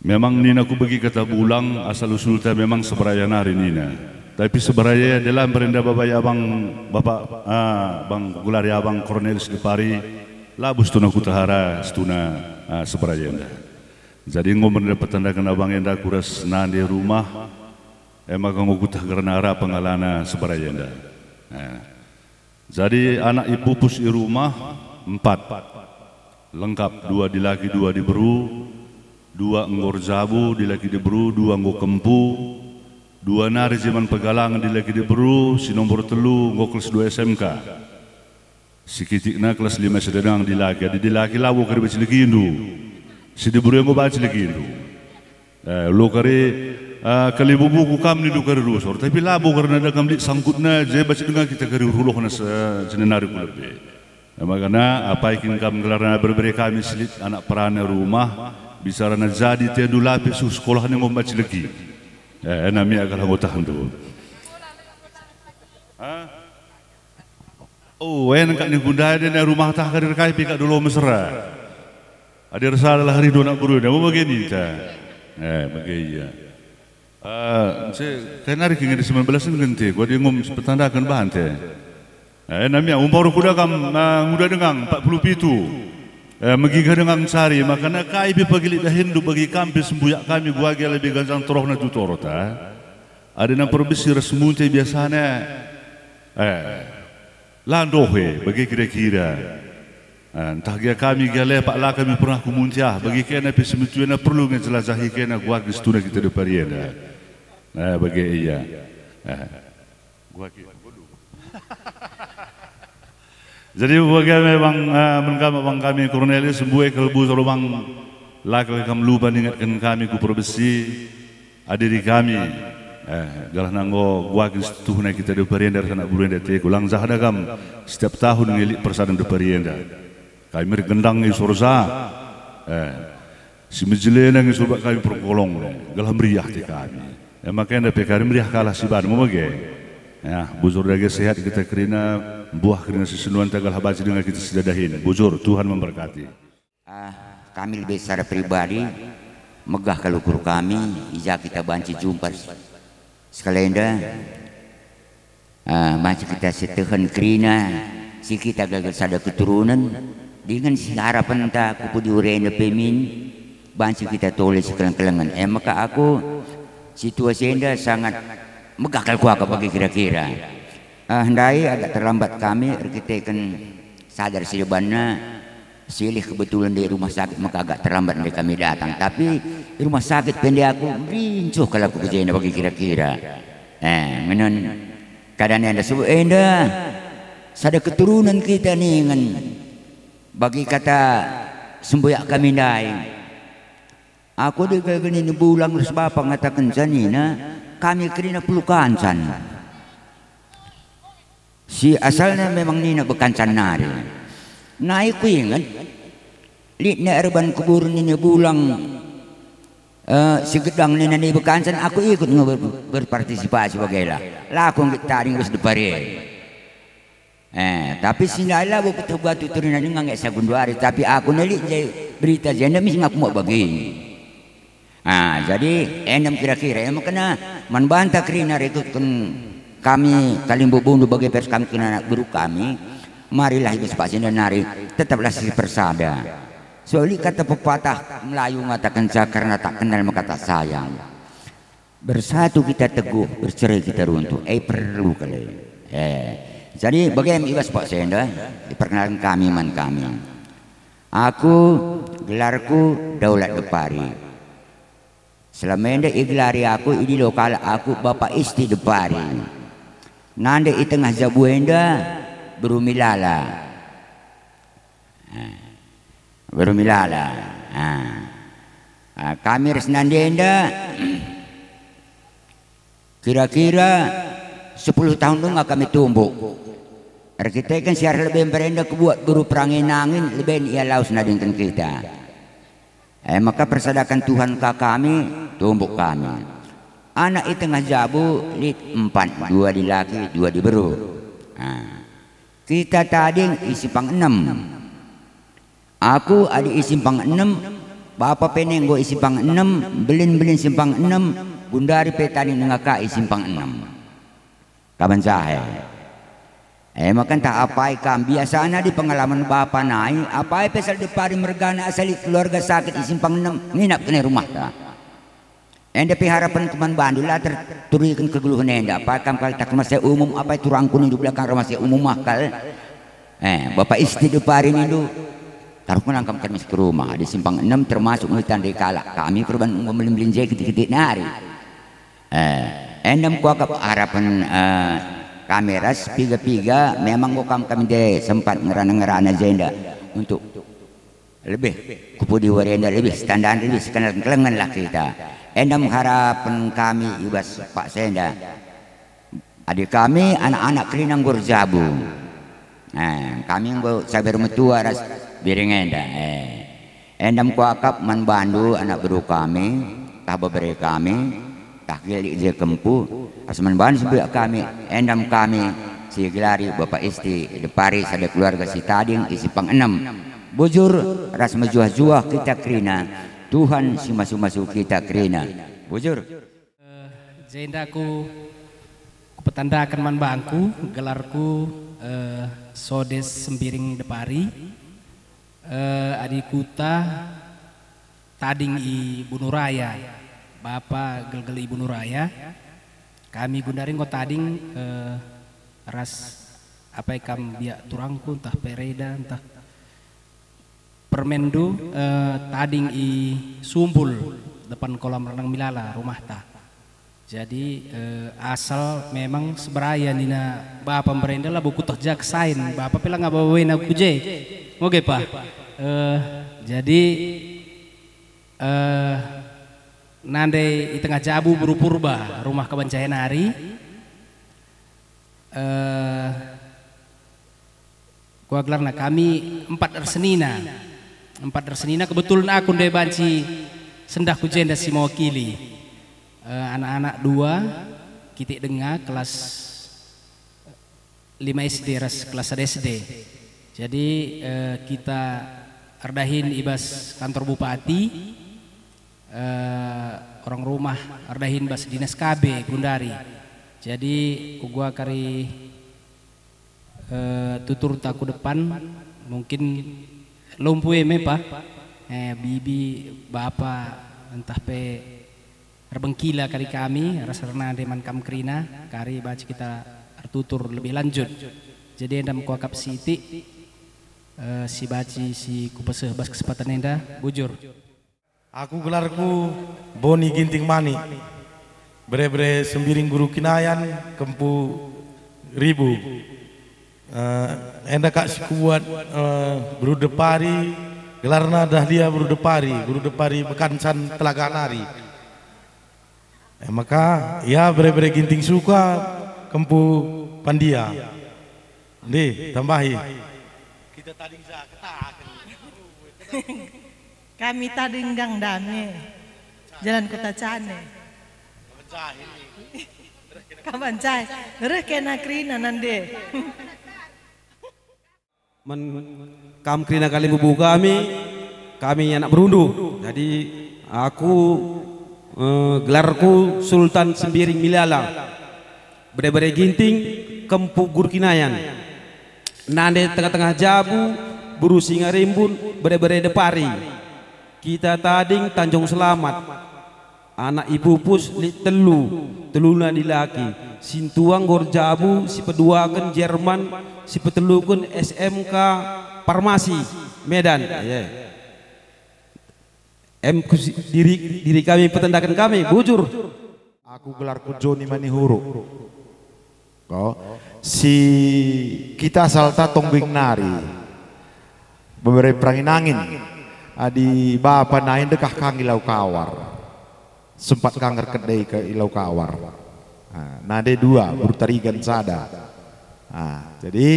Memang nina ku begi kata bulang, asal usulta memang Seberaya nari nina. Tapi Seberaya adalah mbarenda babai abang, bapak, ah, bang gelari abang Cornelis Depari, labo situhuna ku Tahara, situhuna, ah, Seberaya enda. Jadi enggo mbarenda petandaken abang enda kuras nande rumah, e maka enggo kutah gerana arah pengalana Seberaya enda. Eh. Jadi anak ipupus i rumah empat. Lengkap, dua dilaki, dua diberu, dua enggo erjabu, dilaki diberu, dua enggo kempu, dua nari jeman pegalangen dilaki diberu, si nomor telu enggo kelas dua S M K. Si kitikna kelas lima S D nang dilaki, adi dilaki labo kari banci legindu. Si diberu enggo banci legindu. Eh, lo kari, eh, kalimbubuku kam nindu kari rusur, tapi labo kerna da kam lit sangkutna, je banci denga kita kari rulohna se-, senenari ku lebe. Eh, makana apai kin kam gelarna berbere kami silit anak perana rumah, bicarana jadi tendu lape suh sekolah ni ngomba cilegi. Eh, nami akal anggota ndu. Hah? Oh, en kak ni gundai den rumah tah karir kai pe kak dulu mesra. Adi ersadalah rindu anak beru enda, bage ninta. Eh, bage ia. Eh, se, kai nari kin ngedi sembilan belas en gente, ku adi ngum petandaken bante. Eh, namia, umpar kuda kam, eh, nguda dengang empat puluh pitu. Eh, megigah dengang cari, makana kai pe pagi lit dahinndu bagi kam pe sembuyak kami guagi lebe ganjang terohna tutorta. Adi namper besi ras munte biasana. Eh, la ndohe, bage kira-kira. Eh, ntah gia kami gia lepak la kami pernah ku munte ah, bagi kena pe semetuena perlu nge jelajahi kena guagi situhuna kita depari enda. Eh, bage ia. Eh, guagi. Jadi bage me bang, eh, men kam bang kami Cornelis, mbue kal bujur bang, la kal kam lupa ningatken kami ku perbesi, adiri kami, eh, gelah nanggo guakin situhuna kita depari enda ras anak beru enda teku, lang jah da kam setiap tahun nge lit persadan depari enda. Kami ergendang i sorja, eh, si mejelena nge suruh kami perkolong, gelah meriah te kami. E maka enda pe kari meriah kalak si bandu bage. Ya, bujur dage sehat kita kerina, buah kerina si senuanta gelah banci denga kita si dahin. Bujur, Tuhan memberkati. Ah, kami lebih secara pribadi, megah kal ukur kami, i ja kita banci jumpa sekalenda. Ah, banci kita setehen kerina, si kita gagal sada keturunen, dingen si harapenta ku pudi urena pe min, banci kita tole sikeleng-kelengen. E maka aku, situasi enda sangat megah kal kuakap bagi kira-kira. Ah, ndai agak terlambat kami erkiteken sadar si debanna, silih kebetulan di rumah sakit maka agak terlambat ndai kami datang. Tapi i rumah sakit pe ndai aku rincuh kal aku ke jenda bagi kira-kira. Eh, menen keadaan enda sebut enda sada keturunan kita ningen bagi kata sembuyak kami ndai. Aku dikegeni ni bulang ras bapa ngatakenca nina, kami kerina pelu kancan. Si asalna memang nina bekancan nari. Nai kuinget, lit nai erban kuburen nina bulang, eh, si gedang nina ni bekancan, aku ikut nge ber-, berpartisipasi bagela. La aku nggit tading ras depari. Eh, tapi si ndai labo kutuh batu terina denga nge sagundu ari, tapi aku nelik je berita jenda mis ngaku muat bagi. Ah, jadi enem kira-kira, e maka man banta kerina rikutken kami kalimbubundu bage pers kami kena anak beru kami, marilah i bas paksa nari, tetaplah si persada. Soal kata pepatah Melayu ngatakenca, "Karena tak kenal maka tak sayang." Bersatu kita teguh, bercerai kita runtuh. Eh, perlu kali. Eh, jadi bagaimana i bas paksa enda, diperkenalkan kami man kami. Aku, gelarku Daulat Depari. Selama enda igelari aku, idilo kalak aku Bapa Isti Depari. Nande i tengah jabu enda, beru Milala. Ah, beru Milala. Ah. Ah, kami ras nande enda kira-kira sepuluh tahun denga kami tumbuk. Erkiteken si arah lebe mbarenda kebuat beru perangin-angin leben ia lawes nadingken kita. E maka persadaken Tuhan ka kami, tumbuk kami. Anak i tengah jabu lit empat, dua dilaki, dua diberu. Ah. Kita tading i simpang enem. Aku adi i simpang enem, bapa pe ne enggo i simpang enem, mbelin-mbelin simpang enem, gundari pe tading denga ka i simpang enem. Kaban jahe. E maka ntah apai kam, biasana di pengalaman bapa nai, apai pe sal Depari mergana asa lit keluarga sakit i simpang enem, nginap kene rumahta. Enda pe harapenku man bandu, la terturiken kegeluhen enda. Apai kam kal tak rumah sakit umum, apai turangku nindu belakang rumah sakit umum ah kal. Eh, Bapa Isti Depari nindu, taruhken kam kami ke rumah, di simpang enem termasuk ngitan dari kalak kami perban enggo melin-melin je kitik-kitik nari. Eh, enda me kuakap harapen, eh, kami ras piga-piga, memang enggo kam kami je sempat ngerana-ngerana jenda untuk lebih kupudi wari enda, lebih standar, lebih sekenal kelengen lah kita. Enda me harapen kami i bas paksa enda. Adi kami anak-anak kerina enggo erjabu. Eh, kami enggo cabe ermetua ras biring enda. Eh. Enda me kuakap man bandu anak beru kami, tah bebere kami, tah kilik je kempu, ras man bandu si mbiak kami, enda me kami si igelari Bapa Isti Depari sada keluarga si tading i simpang enem. Bujur ras mejuah-juah kita kerina, Tuhan si masu-masu kita kerina. Bujur. Eh, jenda ku, kupetandaken man bangku, gelarku, eh, Sodes Sembiring Depari. Eh, adi kuta tading i Bunuraya, bapa gelgel i Bunuraya. Kami gundari enggo tading, eh, ras apai kam biak turangku, ntah pereda, ntah permendu, eh, tading i Sumbul, depan kolam renang Milala rumahta. Jadi, eh, asal memang seberaya nina bapa mberenda labo kuteh jak sain, bapa pe langa bawena ku je. Ngoge pa. Eh, jadi, eh, nande i tengah jabu beru Purba, rumah kaban jahe nari. Eh, Kuga gelarna, kami empat ersenina. Empat ersenina, kebetulan aku ndai banci sendah ku jenda si mewakili. Eh, anak-anak dua, kitik denga kelas lima S D ras kelas sada S D. Jadi, eh, kita erdahin i bas kantor bupati, eh, orang rumah erdahin bas dinas K B gundari. Jadi, uga kari eh, tuturta ku depan, mungkin lumpu e me pa, eh, bibi, bapa, ntah pe erbengkila kari kami, ras ernande man kam kerina, kari banci kita ertutur lebih lanjut. Jadi enda me kuakap sitik, eh, si banci si kupeseh bas kesempatan enda, bujur. Aku gelarku Boni Ginting Manik, bere-bere Sembiring Guru Kinayan, kempu Ribu. Eh, enda kak si kubuat, eh, Beru Depari, gelarna Dahlia Beru Depari, Beru Depari Bekancan Telaga nari. E maka, ia bere-bere Ginting Suka, kempu Pandia. Ndi, tambahi. Kita tading ja ketaken. Kami tading Gang Dame, Jalan Kota Cane. Kaban jahe. Reh kena kerina nande. Man kam kerina kalimbubu kami, kami anak berundu. Jadi aku, eh, gelarku Sultan Sembiring Milala. Bere-bere Ginting, kempu Guru Kinayan. Nande tengah-tengah jabu, beru Singarimbun, bere-bere Depari. Kita tading Tanjung Selamat. Anak ipupus lit telu, teluna dilaki. Sintua enggo erjabu, sipeduaken Jerman, sipeteluken S M K Farmasi, Medan. Ye. Em ku si-, diri, diri kami petandaken kami, bujur. Aku gelarku Joni Manihuruk. Ko, si kita asalta Tonggeng nari. Bebere perangin-angin. Adi bapa nai ndekah ka ngilau kawar. Sempat ka ngerkedai ke ilau kawar. Nah, nande dua, beru Tarigan sada. Nah, jadi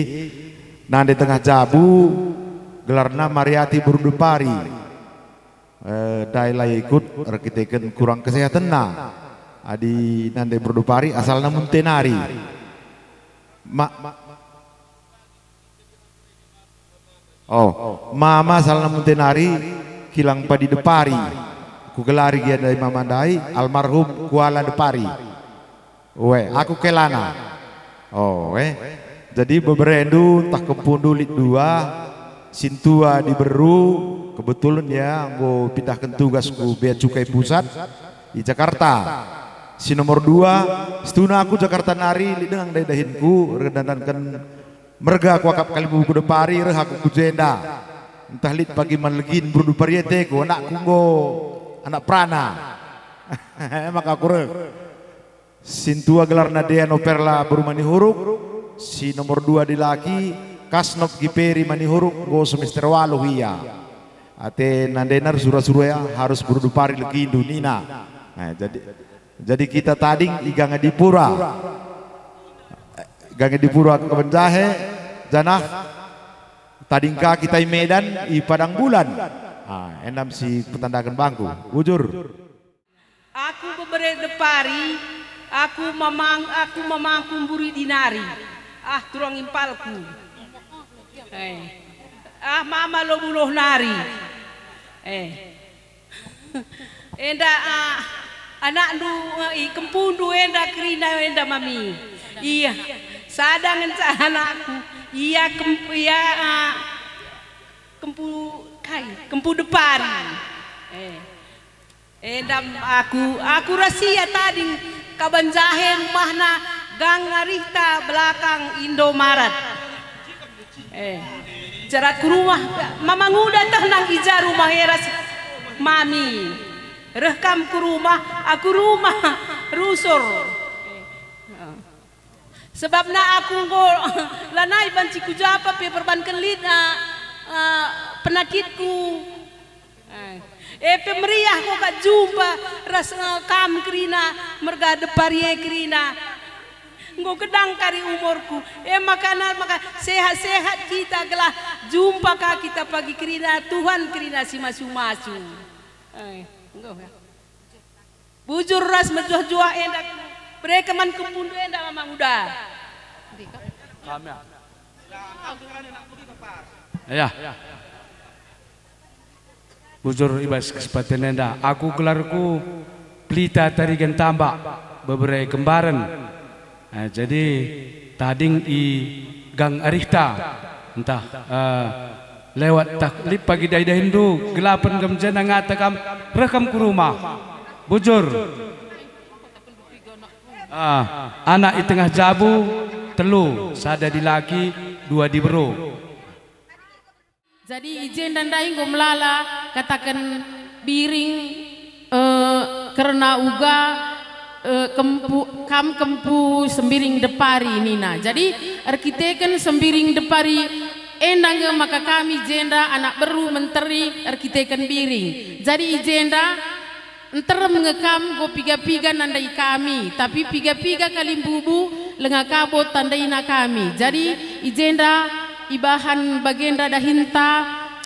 nande tengah jabu gelarna Mariati beru Depari. Eh, ndai la ikut erkiteken kurang kesehatenna. Adi nande beru Depari asalna Muntenari. Ma-, oh, mama asalna Muntenari, kilang padi Depari. Kugelari gia ndai mama ndai, almarhum Kuala Depari. Oe, aku kelana. Oh, eh. Jadi beberendu ntah kempundu lit dua, sintua diberu, kebetulan ya, enggo pindahken tugas ku Bea Cukai Pusat i Jakarta. Si nomor dua, situhuna aku Jakarta nari, lit denga ndai dahinku, erdandanken merga kuakap kalimbubu Depari, reh aku ku jenda. Ntah lit pagi man legin beru Depari ateku, anakku enggo anak perana. E maka aku reh. Sintua gelarna Dea Noperla beru Manihuruk, si nomor dua dilaki, Kasnop Giperi Manihuruk, enggo semester waluh ia. Ate nandena ersura-sura ia harus beru Depari legindu nina. Nah, jadi, jadi kita tading i Ganggadipura. Ganggadipura Kabanjahe, janah tading ka kita i Medan, i Padang Bulan. Ah, enda me si petandaken bangku. Bujur. Aku bebere Depari, aku mamang, aku mamangku mburi dinari. Ah, turang impalku. Eh. Ah, mama lo buloh nari. Eh. Enda, ah, anakndu, eh, i kempundu enda kerina enda mami. Iya, sada ngenca anakku. Iya, kem-, iya, ah, kempu kai, kempu Depari. Eh. Enda aku, aku ras ia tading, Kabanjahe rumahna, gang arihta belakang Indomaret. Eh, cerat ku rumah, mama nguda teh nang i ja rumah e ras mami. Reh kam ku rumah, aku rumah rusur. Sebabna aku enggo lanai banci ku ja pe perbanken lit, ah, ah, penakitku. Eh, e pe meriah ko kak jumpa ras, eh, kam kerina, merga Depari e kerina. Enggo kedang kari umurku. E maka na-, maka sehat-sehat kita gelah jumpa ka kita pagi kerina, Tuhan kerina si masu-masu. Eh, enggo. Bujur ras mejuah-juah enda, bereken man kempundu enda mama nguda. Kami, ah. Ya. Bujur i bas kesempatan enda, aku gelarku Pelita Tarigan Tambak, bebere Kembaren. Eh, jadi tading i gang arihta, ntah, eh, lewat tah lit pagi dahi-dahindu, gelapen kam jenda ngata kam, reh kam ku rumah. Bujur. Ah, anak i tengah jabu, telu, sada dilaki, dua diberu. Jadi i jenda ndai enggo melala kataken biring, eh, kerna uga, eh, kempu, kam kempu Sembiring Depari nina. Jadi erkiteken Sembiring Depari enda nge maka kami jenda anak beru menteri erkiteken biring. Jadi i jenda Nterem nge kam enggo piga-piga nandai kami, tapi piga-piga kalimbubu langa kabo tandaina kami. Jadi, i jenda ibahan bagenda dahinta,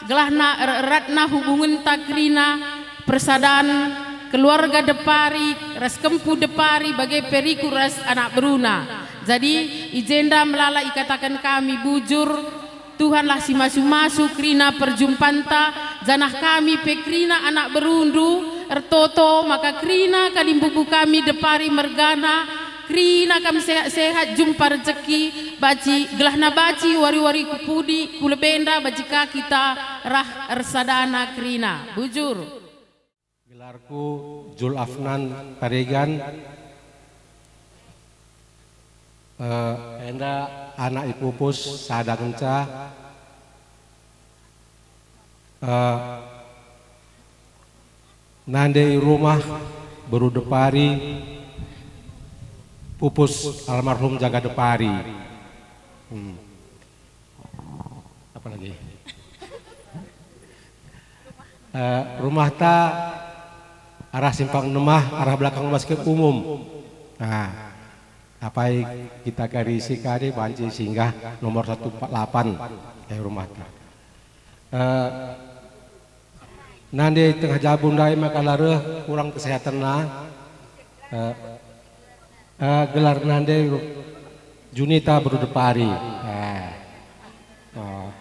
gelahna er-eratna hubungenta kerina persadan keluarga Depari ras kempu Depari bage pe riku ras anak beruna. Jadi, i jenda melala ikataken kami bujur, Tuhanlah si masu-masu kerina perjumpanta, janah kami pe kerina anak berundu, ertoto maka kerina kalimbubu kami Depari mergana, kerina kami sehat-sehat jumpa rejeki, baci, gelahna baci wari-wari ku pudi, ku lebenda baci ka kita rah ersadana kerina. Bujur. Gelarku Jul Afnan Paregan. Eh, enda anak ipupus sada ngenca. Eh, Nande i rumah beru Depari, pupus almarhum Jaga Depari. Hmm. Apa lagi? Eh, rumahta arah Simpang Nemah, arah belakang Rumah Sakit Umum. Nah, apai kita kari si kari banci singgah nomor satu empat delapan, eh, rumahta. Eh, Nande tengah jabu ndai maka la reh kurang kesehatenna. Eh, eh, gelar nande Junita beru Depari. Eh, oh.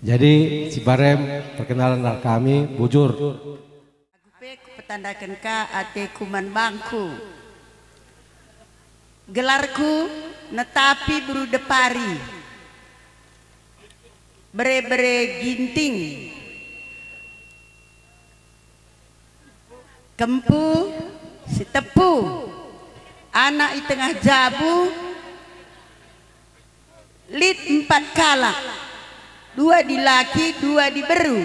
Jadi, si Barem, perkenalan kami, bujur. Aku pe kupetandaken ka ateku man bangku. Gelarku Netapi beru Depari, bere-bere Ginting, Kempu, Sitepu, anak i tengah jabu, lit empat kalak, dua dilaki, dua diberu.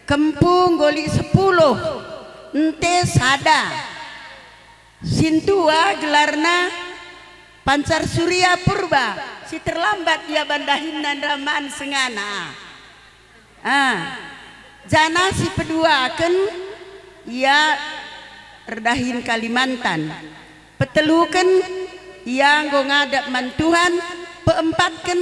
Kempu enggo lit sepuluh, ente sada. Sintua gelarna Pancar Surya Purba, si terlambat ia bandahinna ndraman sengana. Ah, janah si peduaken ia erdahin Kalimantan. Peteluken ia enggo ngadap man Tuhan, peempatken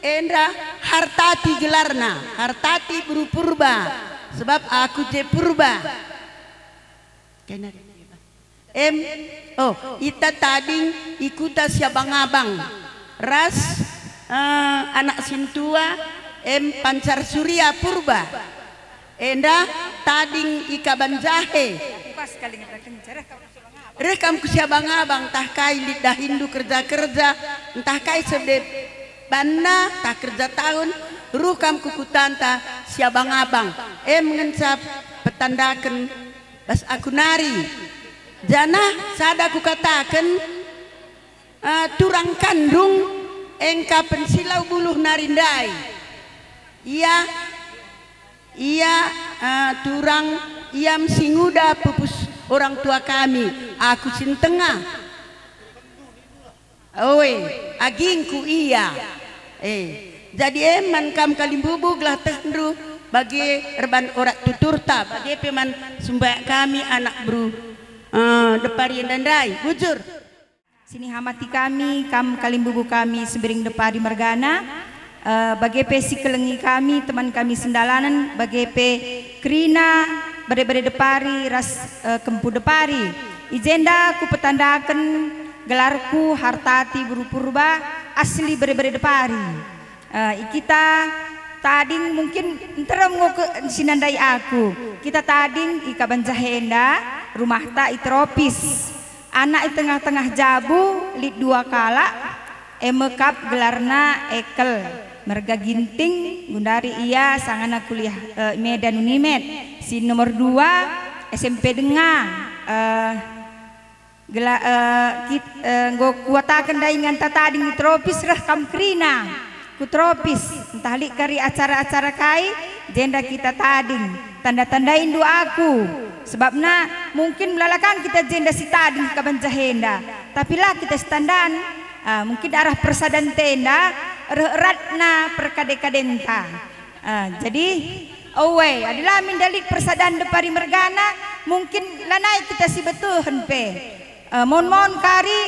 enda Hartati gelarna, Hartati beru Purba, sebab aku je Purba. Kena. Em, oh, ita tading i kuta Siabang-abang ras, eh, anak sintua, em, Pancar Surya Purba. Enda tading i Kaban Jahe. Reh kam ku Siabang-abang, tah kai lit dahinndu kerja-kerja, ntah kai sebe banna, tah kerja tahun, ruh kam ku kutanta Siabang-abang. Em ngenca petandaken bas aku nari. Janah sada kukataken, eh, turang kandung engka pensilau buluh nari ndai. Ia, ia, eh, turang, ia me si nguda pupus orang tua kami, aku si ntengah. Oe, agingku ia. Eh, jadi e man kam kalimbubu gelah tehndu bage erban orak tuturta, bage pe man sumbayak kami anak beru, eh, Depari enda ndai. Bujur. Sinihamati kami, kam kalimbubu kami Sembiring Depari mergana, eh, bage pe si kelengi kami, teman kami sendalanen, bage pe kerina, bere-bere Depari ras, eh, kempu Depari. I jenda kupetandaken gelarku Hartati beru Purba, asli bere-bere Depari. Eh, i kita tading mungkin nterem ngo ke si nandai aku. Kita tading i Kaban Jahe enda, rumahta i Tropis. Anak i tengah-tengah jabu lit dua kalak, e me kap gelarna Ekel, merga Ginting, gundari ia sangana kuliah, eh, Medan Unimed. Si nomor dua, S M P Denga, eh, gela-, eh, kit-, eh, enggo kuataken dainganta tading i Tropis reh kam kerina. Ku Tropis, ntah lit kari acara-acara kai, jenda kita tading. Tanda-tandaindu aku. Sebabna mungkin melalakan kita jenda si tading Kaban Jahe enda, tapi la kita si tandan. Ah, mungkin arah persadanta enda reh eratna perkade-kadenta. Ah, jadi, oe, adi la min lit persadan Depari mergana, mungkin lanai kita si betehen pe. Eh, mon-mon kari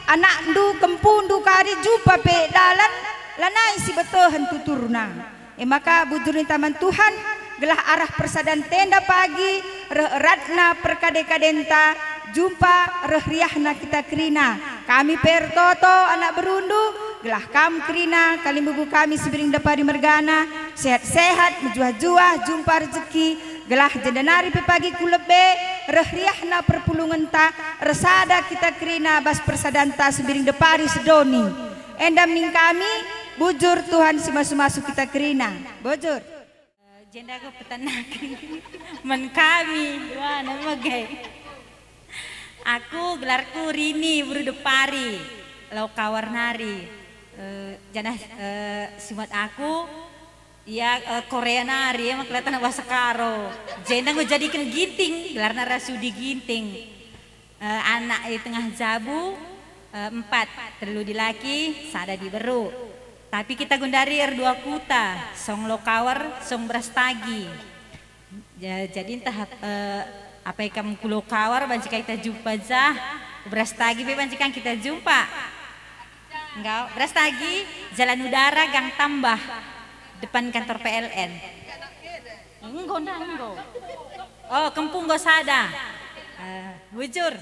anakndu, kempundu kari jumpa pe dalan, lanai si betehen tuturna. E maka bujur ninta man Tuhan, gelah arah persadanta enda pagi, reh eratna perkade-kadenta, jumpa reh riahna kita kerina. Kami pe ertoto anak berundu, gelah kam kerina, kalimbubu kami Sembiring Depari mergana, sehat-sehat, mejuah-juah, jumpa rejeki, gelah jenda nari pe pagi ku lebe, reh riahna perpulungenta, ersada kita kerina bas persadanta Sembiring Depari sedoni. Enda min kami, bujur Tuhan si masu-masu kita kerina. Bujur. Eh, jenda aku petandaken man kami. Wah, nama gai? Aku gelarku Rini, beru Depari, lau Kawar nari. Eh, janah, eh, sumat aku, Ia, eh, Korea nari, eh, maka kelihatan bahasa Karo. Jenda enggo jadiken Ginting, gelarna Rasudi Ginting. Eh, anak i tengah jabu, eh, empat, telu dilaki, sada diberu. Tapi kita gundari erdua kuta, song Lokawar, song Brastagi. Ja-, jadi ntah, eh, apai kam ku Lokawar, banci ka kita jumpa jah, Brastagi pe banci ka kita jumpa. Enggak, Brastagi, Jalan Udara, Gang Tambah, depan kantor P L N. Enggo nda, enggo. Oh, kempu enggo sada. Eh, bujur.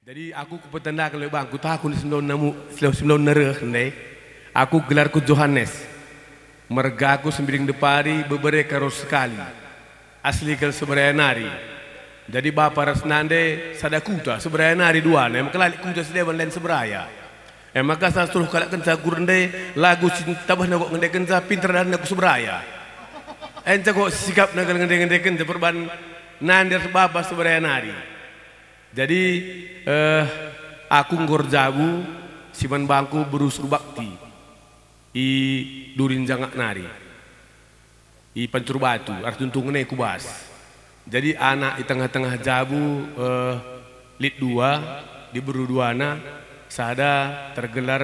Jadi aku kupetendaken lebe bangku, tah aku ni si melaun namu, si melaun reh ndai. Aku gelarku Johanes. Mergaku Sembiring Depari, bebere Karo Sekali. Asli kal Seberaya nari. Jadi bapa ras nande sada kuta, Seberaya nari duana, e maka la lit kuta si deban lain Seberaya. E maka sasuruh kalak kenca guru ndai, lagu si tabahna kok ngendekenca, pinter dalanna ku Seberaya. Enca kok sikapna kal ngende-ngendekenca perban nande ras bapa Seberaya nari. Jadi, eh, aku enggo erjabu, si man bangku beru Surbakti i Durin Jangak nari, i Pancur Batu, arah tuntungen e ku bas. Jadi anak i tengah-tengah jabu, eh, lit dua, diberu duana, sada tergelar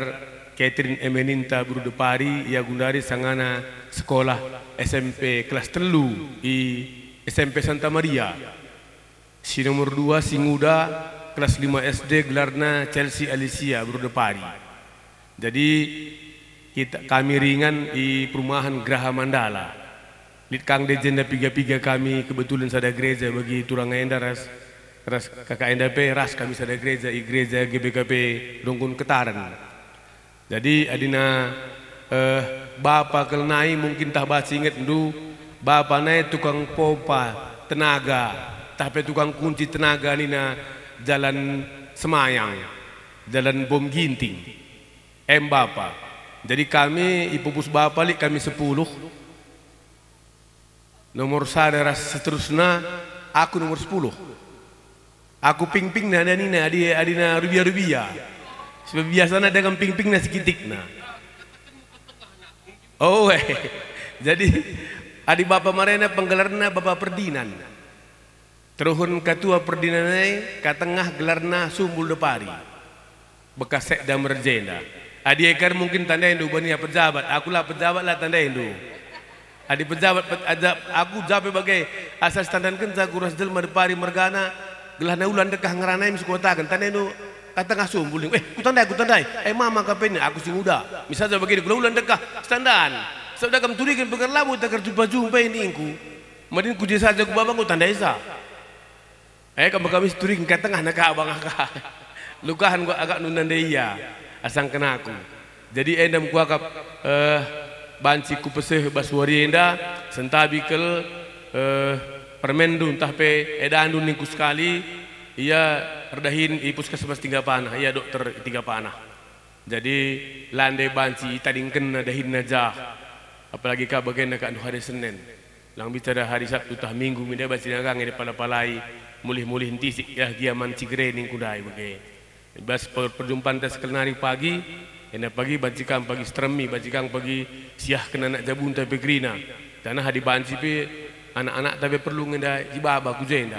Catherine Emeninta beru Depari, ia gundari sangana sekolah S M P kelas telu i S M P Santa Maria. Si nomor dua, si nguda, kelas lima S D, gelarna Chelsea Alicia, beru Depari. Jadi, kita, kami ringan i perumahan Graha Mandala. Lit kang ndai jenda piga-piga kami, kebetulan sada gereja bagi turang enda ras, ras kakak enda pe, ras kami sada gereja, i gereja G B K P Rungkun Ketaren. Jadi adina, eh, bapa kal nai mungkin tah banci ingetndu, bapa nai tukang pompa tenaga, tah pe tukang kunci tenaga nina jalan Semayang, jalan Bom Ginting. Em bapa. Jadi kami ipupus bapa lit kami sepuluh. Nomor sada ras seterusna, aku nomor sepuluh. Aku pingpingna, nina adi, adina rubia-rubia. Sebab biasana dengan pingpingna sikitikna. Oh, eh. Jadi, adi bapa marena penggelarna Bapa Perdinan. Teruhen katua Perdinan nai, katengah gelarna Sumbul Depari. Bekas sekda merjenda. Adi e kari mungkin tandaindu bania pejabat, aku la pejabat la tandaindu. Adi pejabat pet-, aja, aku jape bage, asa sitandankenca ku ras jelma Depari mergana, gelahna ula ndekah ngerana e mis kuataken, tandaindu katengah Sumbul ning, eh, kutandai, kutandai, eh, mama ka pe nin, aku si nguda. Misalja bagenda, kula ula ndekah, sitandan. Sabda kam turiken pengerlabu takar jumpa-jumpa e ningku. Madin ku je saja ku baba enggo tandaisa. Eh, kam kami situring ka tengah naka abang aka. Lukahen gua agak nunda nde ia, asangken aku. Jadi enda me kuakap, eh, banci kupeseh bas wari enda, sentabi kel, eh, permenndu ntah pe edandu ningku sekali, ia erdahin i puskesmas Tiga Panah, ia dokter i Tiga Panah. Jadi, la nde banci itadingkenna dahinna jah, apalagi ka bagenda ka ndu hari Senen. Lang bicara hari Sabtu tah Minggu min nde banci nagang enda pala-palai, mulih-mulih ntisik, yah gia man cigere ningku ndai bage. Bas per-, perjumpanta sekel nari pagi, enda pagi banci kam pagi siteremi, banci kam pagi siahken anak jabunta pe kerina. Janah adi banci pe anak-anakta pe perlu nge enda jibaba ku jenda.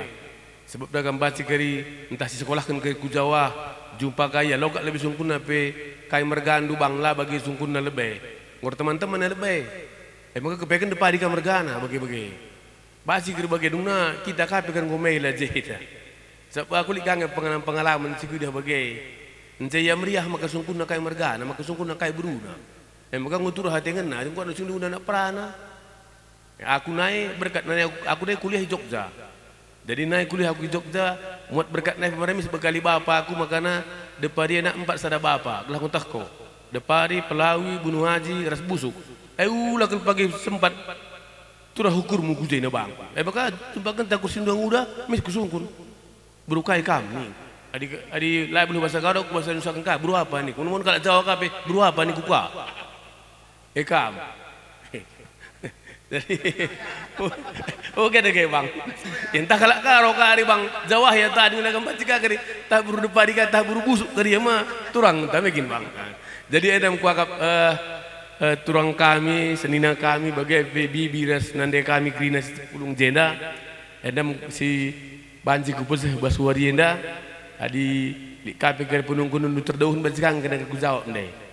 Sebab dagam banci kari ntah sisekolahken kari ku Jawa, jumpa ka ia, loga lebe sungkunna pe kai mergandu bang, la bage sungkunna lebe. Enggo erteman-teman ia lebe. E maka kepeken depadi ka mergana bage-bage. Banci kari bage dungna kita ka pe kan enggo mela jenda. Sebab aku lit ka nge pengalaman-pengalaman si kuidah bage. Nca ia meriah maka sungkunna kai mergana, maka sungkunna kai beruna. E maka enggo turah ate ngena, enggo anu singdungna anak perana. Aku nai berkat nai aku, aku nai kuliah i Jogja. Jadi nai kuliah aku i Jogja, muat berkat nai pemaramis begali bapa aku makana depari anak empat sada bapa, gelah ngutehko. Depari, Pelawi, Bunu Aji, ras Busuk. Eh, ula kel pagi sempat turah ukurmu ku jenda bangku. Eh, maka jumpakenta kursi dua nguda, mis kusungkun. Beru kai kam ni? Adi, adi la beluh bahasa Karo, ku bahasa Indonesia ka, beru apa ni? Kunemun kalak Jawa ka pe, beru apa ni kuka? E kam. Jadi, oke deh kayak bang. Ya, entah kalak Karo kari bang, Jawa ya tadi ngendakan banci ka kari, tah beru depari ka, tah beru Busuk kari ya ma, turang tame kin bang. Jadi enda me kuakap, eh, eh, turang kami, senina kami, bage pe bibi ras nande kami kerina si pulung jenda, enda me si banci kupeseh bas wari enda, adi lit ka pe kari penungkunenndu terdauhen banci ka nge kena kujawab ndai.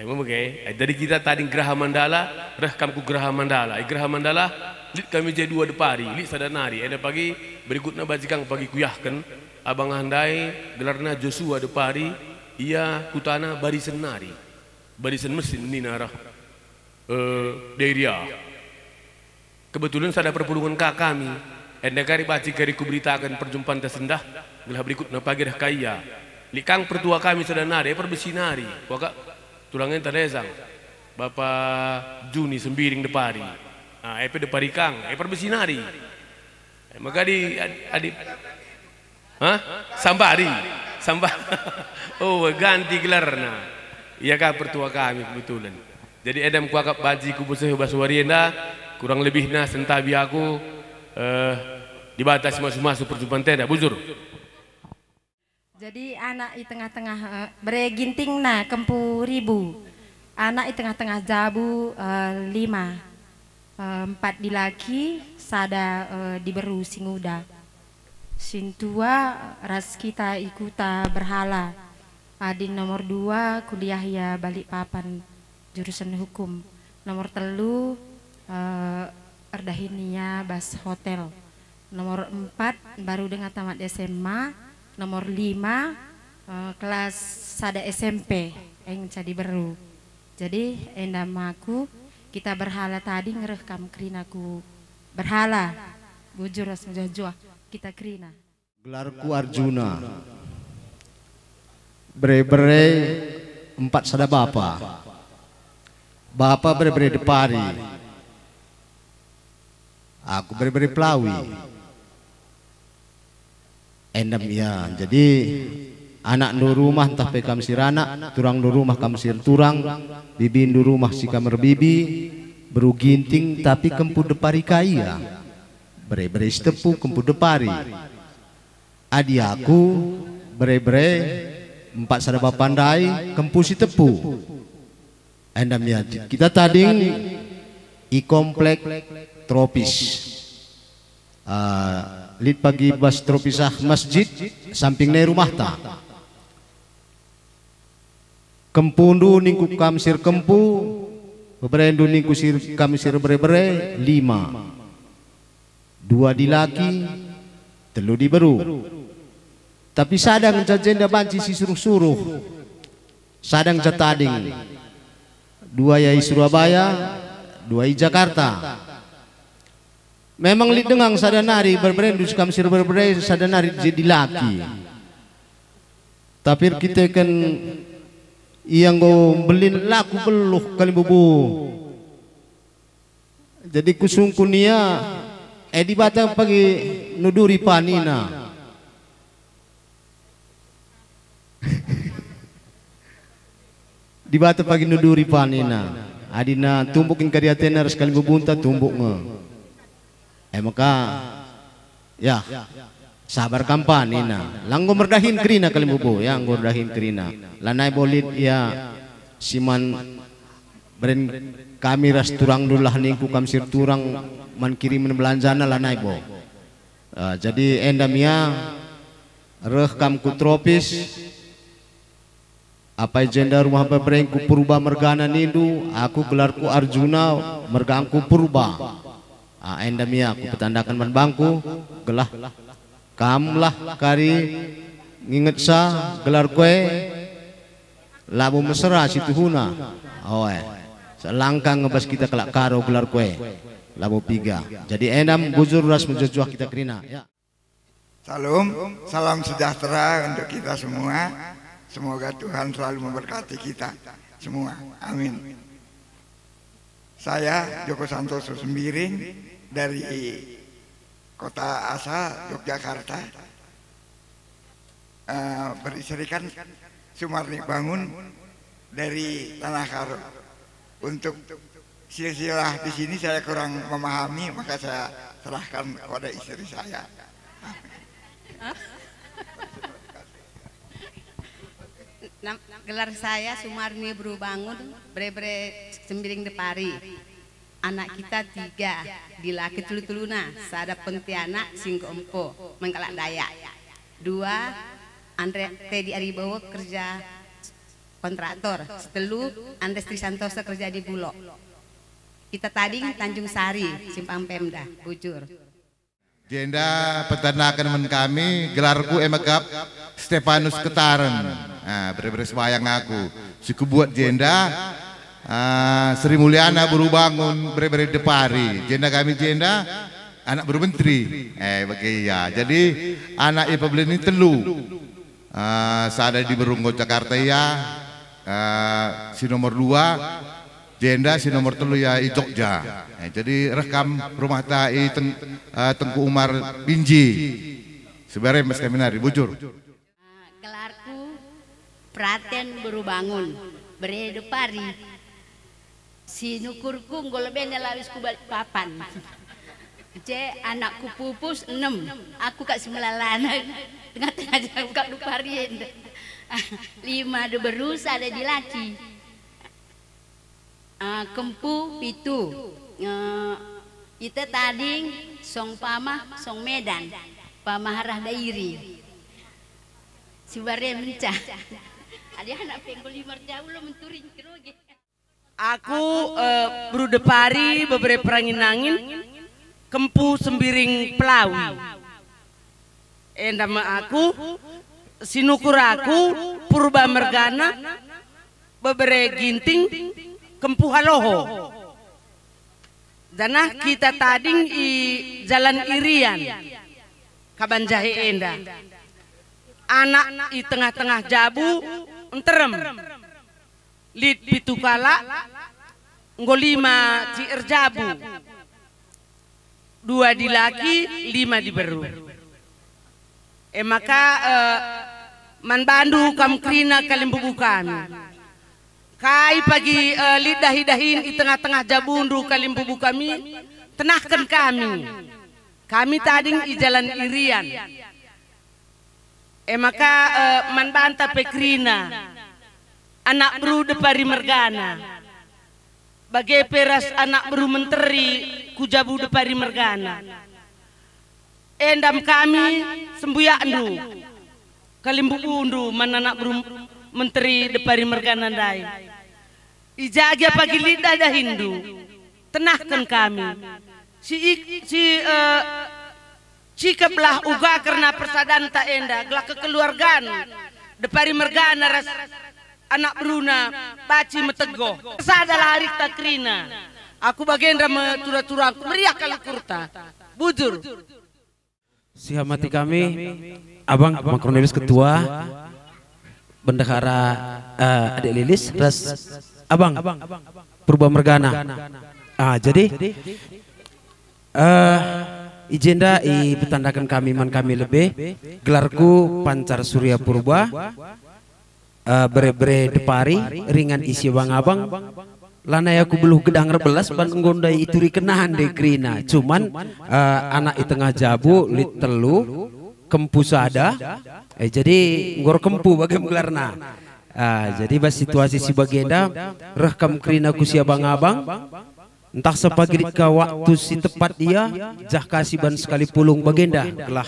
Emang bage, eh, jadi kita tading Geraha Mandala, reh kam ku Geraha Mandala. I Geraha Mandala, lit kami je dua depari, lit sada nari. Enda pagi, berikutna banci ka nge pagi kuyahken, abang ah ndai, gelarna Joshua depari, ia kutana Barisen nari. Barisen mesin nina reh, eh, Dairia. Kebetulan sada perpulungen ka kami. Enda kari banci kari kuberitaken perjumpanta sendah. Gelah berikutna pagi reh kai ia. Lit kang pertua kami sada nari, e perbesi nari. Kuakap turang enta Lezang. Bapa Juni Sembiring Depari. Ah, e pe Depari kang, e perbesi nari. E, maka adi, adi, adi, hah? Sambari. Samba-, oh, ganti gelarna. Ia ka pertua kami kebetulan. Jadi enda me kuakap banci kubeseh bas wari enda, kurang lebihna sentabi aku, eh, Dibata si masu-masu perjumpanta enda, bujur. Jadi anak i tengah-tengah, eh, bere Gintingna kempu ribu. Anak i tengah-tengah jabu, eh, lima. Eh, empat dilaki, sada, eh, diberu si nguda. Sintua ras kita i kuta berhala. Adi nomor dua kuliah ia Balikpapan, jurusan hukum. Nomor telu, eh, erdahin ia bas hotel. Nomor empat baru denga tamat S M A. Nomor lima, eh, kelas sada S M P, e ngenca diberu. Jadi enda me aku, kita berhala tading reh kam kerina ku berhala. Bujur ras mejuah-juah kita kerina. Gelarku Arjuna. Bere-bere empat sada bapa. Bapa bere-bere Depari. Aku bere-bere Pelawi. Enda me ia. Jadi, anakndu rumah ntah pe kam si ranak, turangndu rumah kam si erturang, bibindu rumah si kam erbibi, beru Ginting, tapi kempu Depari ka ia. Bere-bere Sitepu kempu Depari. Adi aku, bere-bere, empat sada bapa ndai, kempu Sitepu. Enda me ia, kita tading i komplek Tropis. Ah, lit pagi bas Tropis ah masjid, samping nai rumahta. Kempundu ningku kam si erkempu, beberendu ningku si er-, kam si erbere-bere, lima. Dua dilaki, telu diberu. Tapi sada ngenca jenda banci sisuruh-suruh. Sada ngenca tading. Dua ia i Surabaya, dua i Jakarta. Memang lit denga sada nari berberendu si kam si erbere-bere, sada nari jadi laki. Tapi erkiteken ia enggo mbelin, la kubeluh kalimbubu. Jadi kusungkun ia, e Dibata pagi nuduri panina. Dibata pagi nuduri panina. Adina tumbuk kin kari atena ras kalimbubunta, tumbuk nge. E maka, ya, sabar kam panina. La enggo merdahin kerina kalimbubu, ya, enggo erdahin kerina. Lanai bo lit ia si man beren kami ras turangndu lah ningku kam si erturang man kirimen belanjana lanai bo. Eh, jadi enda me ia reh kam ku Tropis, apai jenda rumah beberengku Purba mergana nindu, aku gelarku Arjuna, mergangku Purba. Ah, enda me ia kupetandaken man bangku, gelah kamlah kari ngingetsa gelarku e. Labo mesera situhuna. Oe. Selangkah nge bas kita kalak Karo gelarku e. Labo piga. Jadi enda me bujur ras mejuah-juah kita kerina. Ya. Salam, salam sejahtera untuk kita semua. Semoga Tuhan selalu memberkati kita semua. Amin. Saya Joko Santoso Sembiring dari Kota Asa, Yogyakarta. Eh, beristrikan Sumarni Bangun dari Tanah Karo. Untuk silsilah di sini saya kurang memahami, maka saya serahkan kepada istri saya. Nam-, gelar saya Sumarni Beru Bangun, bere-bere Sembiring Depari. Anak kita tiga, dilaki telu-teluna, sada pengtianak si enggo empo, mengkalak Dayak. Dua, Andre Teddy Aribowo kerja kontraktor. Setelu, Andres Trisantosa kerja di Bulog. Kita tading Tanjung Sari, Simpang Pemda, bujur. Jenda petandaken man kami, gelarku e mekap Stefanus Ketaren. Ah, bere-bere sembayang aku. Si kubuat jenda, ah, Sri Mulyana Beru Bangun, bere-bere Depari. Jenda kami jenda, Anak beru menteri. Eh, bage ia. Jadi, anak ia pebelin ini telu. Ah, sada diberu enggo Jakarta ia, ah, si nomor dua, jenda si nomor telu ia i Jogja. Eh, jadi reh kam rumahta i Ten-, ah, Tengku Umar Binji. Sibare mas kami nari, bujur. Ah, gelarku Praten Beru Bangun, bere Depari. Si nukurku enggo lebena lawes ku Balikpapan. Je anakku pupus enem, aku kak si melalana. Tengah-tengah jabu kak Depari enda. Lima diberu, sada dilaki. Ah, kempu pitu. Eh, ita tading, song pamah, song Medan, pamah arah Dairi. Sibare menca. Adi anak pe enggo lima erjabu lo menturi keroge. Aku, eh, beru Depari, bebere Perangin-angin, kempu Sembiring Pelawi. Enda me aku, si nukur aku, Purba mergana, bebere Ginting, kempu Haloho. Janah kita tading i Jalan Irian, Kabanjahe enda. Anak i tengah-tengah jabu, nterem. Lit pitu kalak, enggo lima si erjabu. Dua dilaki, lima diberu. E maka, eh, man bandu kam kerina kalimbubu kami. Kai pagi, eh, lit dahi-dahin i tengah-tengah jabundu kalimbubu kami, tenahken kami. Kami tading i Jalan Irian. E maka, eh, man banta pe kerina, anak beru Depari mergana, bage pe ras anak beru menteri ku jabu Depari mergana. Endam kami sembuyakndu, kalimbubundu man anak beru menteri Depari mergana ndai. I ja gia pagi lit dahinndu, tenahken kami. Si ik-, si, eh, sikaplah uga kerna persadanta enda, gelah kekeluargan Depari mergana ras anak beruna banci metegoh. Ersadalah arihta kerina. Aku bagenda me tura-turangku, meriah kal ukurta. Bujur. Sihamati kami, Abang, Abang Kornelius Ketua, Bendahara, eh, Adik Lilis, ras Abang Purba mergana. Ah, jadi, eh, i jenda ipetandaken kami man kami lebe, gelarku Pancar Surya Purba, eh, bere-bere Depari, ringan isi abang-abang. Lanai aku beluh gedang erbelas ban enggo ndai ituriken nande kerina. Cuman, eh, anak i tengah jabu lit telu, kempu sada. Eh, jadi enggo erkempu bagem gelarna. Ah, jadi bas situasi si bagenda, reh kam kerina ku si abang-abang. Ntah sepagi lit ka waktu si tepat ia, jah ka si ban sekali pulung bagenda, gelah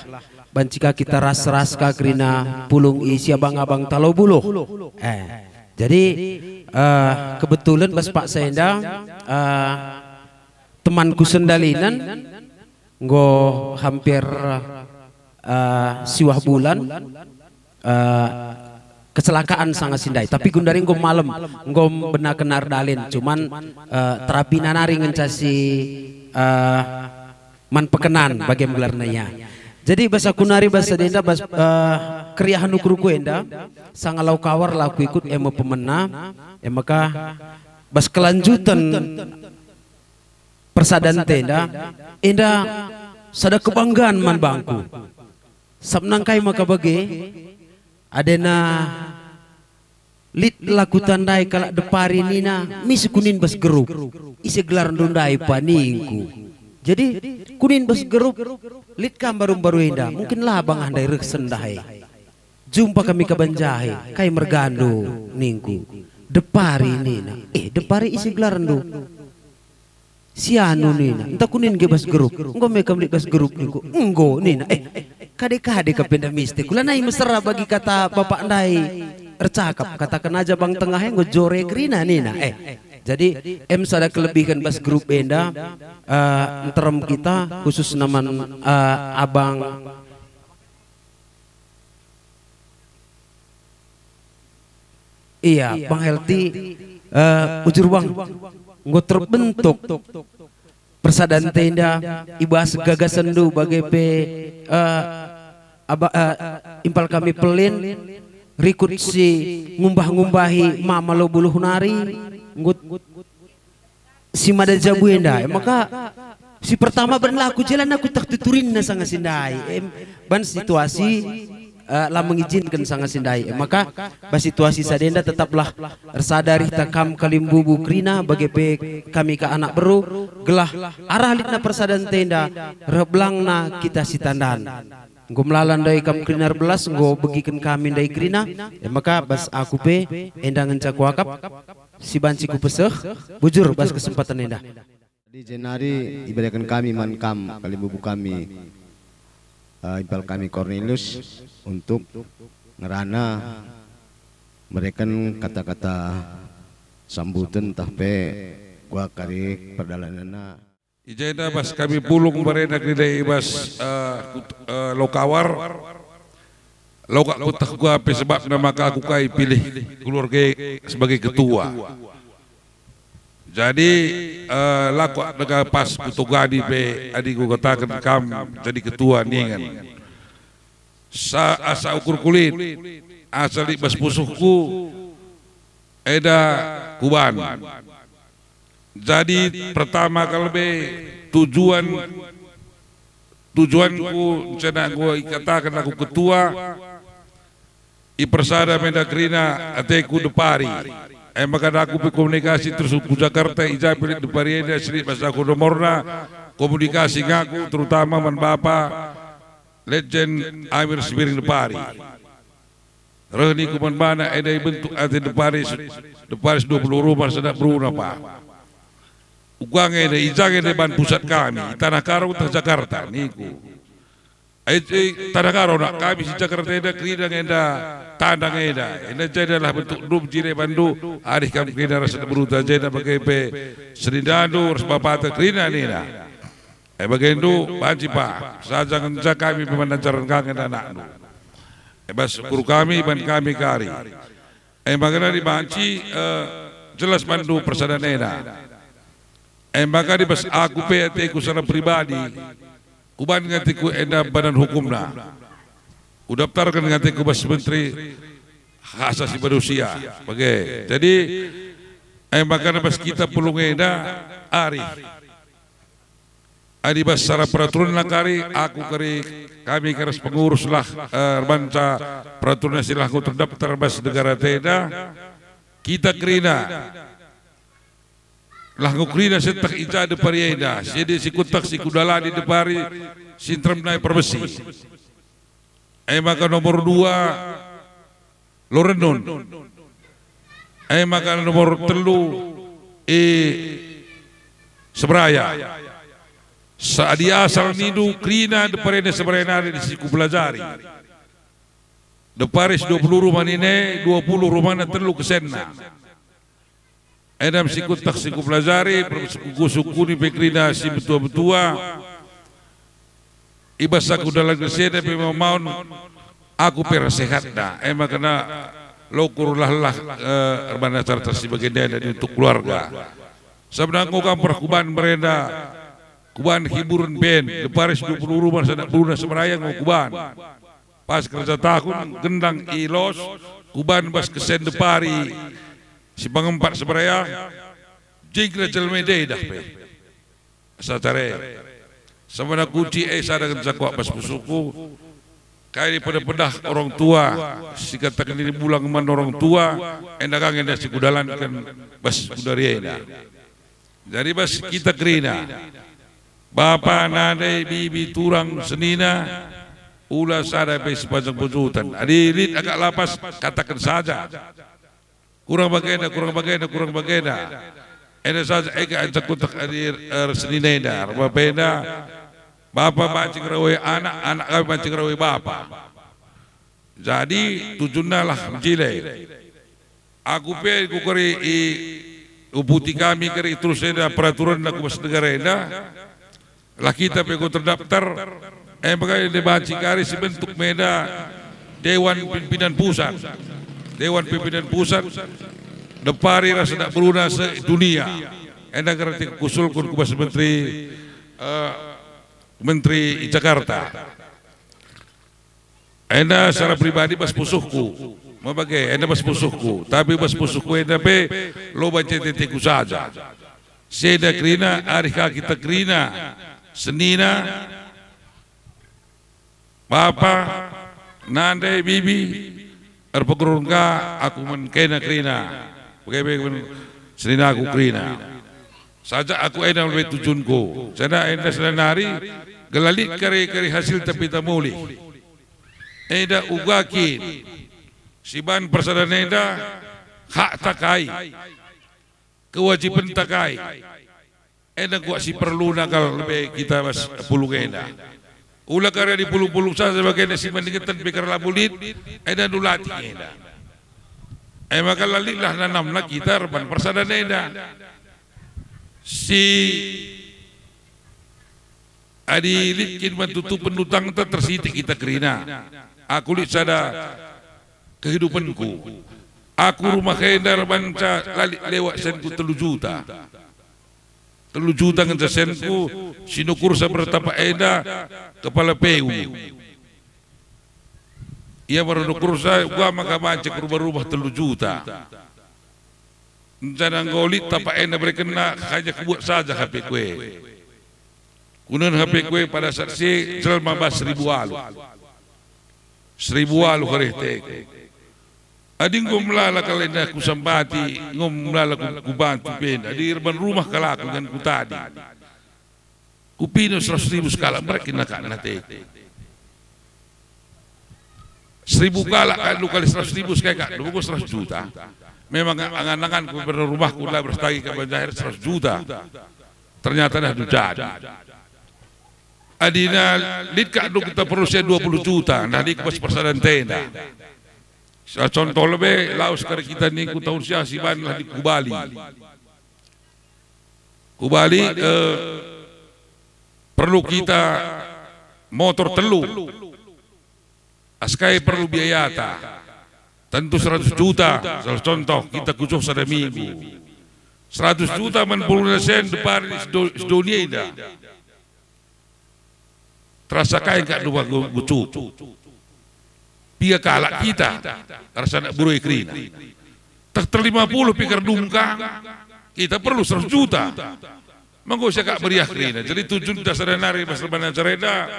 banci ka kita ras-ras ka kerina pulung i si abang-abang Talo Buluh. Eh, jadi, eh, kebetulan bas paksa enda, eh, temanku sendalinen enggo hampir, eh, siwah bulan, eh, kecelakaan sanga si ndai. Tapi gundari enggo malem, enggo benaken erdalin. Cuman, eh, terapina nari ngenca si, eh, man pekenan bagem gelarna ia. Jadi bas aku nari bas sadenda bas, eh, keriahen ukurku enda, sanga lau kawar la aku ikut e me pemena, e maka bas kelanjutan persadanta enda, enda sada kebanggaan man bangku. Sabap nangkai maka bage, adena lit lakuta ndai kalak Depari nina, "Mise kunin bas gerup, ise gelarndu ndai pa," ningku. Jadi, kunin bas gerup, lit ka mbaru-mbaru enda, mungkin la bangah ndai reh sendah e. Jumpa kami Kabanjahe, "Kai mergandu?" ningku. "Depari," nina. "Eh, Depari ise gelarndu?" "Si anu," nina, "ntah kunin nge bas gerup. Enggo me kam lit bas gerup," ningku. "Enggo," nina. "Eh, kade-kade ka pe enda miste. Kulanai mesera bagi kata bapak ndai ercakap. Kataken aja bang tengah e enggo jore kerina," nina. Eh, jadi em sada kelebihen bas gerup enda, eh, nterem kita, khususna man, eh, abang Iya, Bang L T, eh, bujur Bang, enggo terbentuk persadanta enda, i bas gagasenndu bage pe, eh, aba-, eh, impal kami Pelin, rikut si ngumbah-ngumbahi mama Lobuluh nari, nggut si mada jabu enda. E maka, si pertama banlah aku jalan aku tah tuturinna sanga si ndai. Em, ban situasi, eh, la mengijinken sanga si ndai. E maka, bas situasi sada enda tetaplah ersada rihta kam kalimbubu kerina, bage pe kami ka anak beru, gelah arah litna persadanta enda, reh belangna kita si tandan. Enggo melala ndai kam kerina erbelas, enggo begiken kami ndai kerina, e maka bas aku pe enda ngenca kuakap si banci kupeseh, bujur bas kesempatan enda. Jadi jenari ibereken kami man kam kalimbubu kami, eh, impal kami Cornelius untuk ngerana mereken kata-kata sambuten tah pe kuakap kari perdalanenna. I jenda bas kami pulung barenda kerina i bas, eh, kut-, eh, Lokawar. Lokak kutah gua pe sebabna maka aku kai pilih keluarga sebagai ketua. Jadi, eh, lako dega pas kutogani pe adi kukataken kam jadi ketua ningen. Sa-, asa ukur kulit, asa lit bas pusuhku, eda kuban. Jadi pertama kal be tujuan, tujuanku ncena enggo ikataken aku ketua, ipersada menda kerina ateku Depari. E maka aku pe komunikasi terus ku Jakarta, i ja pe lit Depari enda si lit bas aku nomorna, komunikasi ngaku terutama man Bapa Lejen Amir Sibiring Depari. Reh niku man bana enda ibentuk ate Depari, Depari dua puluh rumah sada beruna pa. Uga nge enda, i ja nge enda ban pusat kami, i Tanah Karo tah Jakarta niku. Ai, i Tanah Karo nak kami si Jakarta enda kerina nge enda tandang enda. Enda ja enda lah bentuk ndum jile bandu, arih kam kerina ras beruta jenda bage pe senindandu ras bapata kerina nina. E bagendu banci pa, saja ngenca kami pe man ajaran ka nge enda anakndu. E bas ukur kami ban kami kari. E maka nari banci, eh, jelas bandu persadan enda. E maka di bas aku pe ateku secara pribadi, kuban nge ateku enda badan hukumna. Kudaptarken nge ateku bas Menteri Hak Asasi Manusia. Bage. Jadi, e maka bas kita pulung enda arih. Adi bas secara peraturen kari, aku kari, kami kari ras pengurus lah, eh, erbanca peraturen si lah enggo terdaftar bas negara enda, kita kerina. Lah enggo kerina sieteh i ja Depari enda, si adi si kueteh si kudalani Depari si nterem nai perbesi. E maka nomor dua, Lorenun. E maka nomor telu, i Seberaya. Sa adi asal nindu kerina Depari enda Seberaya nari si kupelajari. Depari si dua puluh rumah nina e, dua puluh rumahna telu kesenna. Enda me si kueteh si kupelajari, per-, si kugusuk kuni pe kerina si metua-metua. I bas aku dalan kerina pe mamaon aku pe ras sehatna. E maka la ukur lah-lah, eh, erbana cara si bagenda enda untuk keluarga. Sabap enggo kam perkuban merenda, kuban hiburen band, Depari si dua puluh rumah sada beruna Seberaya enggo kuban. Pas kerja tahun, gendang i los, kuban bas kesen Depari si pengempat Seberaya, jingkira jelma enda idah pe. Asa care. Sabana kunci e sada ngenca kuakap bas pusuhku, kai pedah-pedah orang tua, si kataken diri bulang man orang tua, enda ka nge enda si kudalanken bas kudari enda. Jadi bas kita kerina, bapa, nande, bibi, turang, senina, ula sada pe sepanjang pejutan. Adi lit agak lapas, kataken saja. Kurang bagenda, kurang bagenda, kurang bagenda. Enda saja ega anca kueteh adi er-, ersenina enda, erbapak enda, bapa banci ngerawai anak, anak kami banci ngerawai bapa. Jadi tujunna lah mejile. Aku pe kukeri i uputi kami keri terus enda peraturen aku bas negara enda. Lah kita pe enggo terdaftar, e maka enda banci kari si bentuk meda Dewan Pimpinan Pusat. Dewan Pimpinan Pusat Depari ras anak beruna se-dunia. Enda ngerti kusulkun ku bas menteri, eh, menteri i Jakarta. Enda secara pribadi bas pusuhku, mebage enda bas pusuhku, tapi bas pusuhku enda pe lo banci ateku saja. Si enda kerina, arih ka kita kerina, senina, bapa, nande, bibi, erpegeluh ka aku man kena kerina, bage pe man seninaku kerina. Saja aku enda lebe tujunku, sada enda sada nari, gelah lit kari-kari hasilta kita mulih. Enda uga kin, si ban persadan enda, hakta kai, kewajibenta kai. Enda kuak si perluna kal lebe kita bas pulung enda. Ula kari adi pulung-pulung saja bagenda si man ingeten pe kari labo lit, enda ndulati enda. E maka la litlah nanamna kita erban persadan enda. Si adi lit kin man tutupen utangta tersitik kita kerina. Aku lit sada kehidupenku. Aku rumah enda erbanca la lit lewat senku telu juta. Telu juta ngenca senku, si nukursa bertapa enda kepala P U. Ia baru nukursa uga maka banci ku rumah-rumah telu juta. Janah enggo lit tapa enda berekenna hanya kubuat saja H P ku e. Kunen H P ku e pada saat si jelma bas seribu waluh. Seribu waluh arih teku. Adi enggo melala kal enda kusambati, enggo melala ku, kubantu pe enda. Adi erban rumah kal aku ngan kutadi. Kupino seratus ribu sekalak, mereken akapna teku. Seribu kalak kal, dua kali seratus ribu sekalak, dua puluh seratus juta. Memang angan-anganku erban rumahku la beras tagi ka banjaher seratus juta. Ternyata dah dujadi. Adina lit kak duk kita perlu sia dua puluh juta, nah lit bas persadan tenda. Sa contoh lebe, lawes kari kita ningku tahun sia si banlah di Kubali. Kubali, eh, perlu kita motor telu. Askai perlu biayata. Tentu seratus juta, salah contoh, kita kucuh sada minggu. Seratus juta man pulung sen depar sedo-, sedunia enda. Terasa kai kak dua gu-, gucu. Piga kalak kita, rasa anak burai kerina. Teh terlima puluh pikir dungkang, kita perlu seratus juta. Menggo siakap meriah kerina. Jadi tujun dasar nari bas rebana cereda,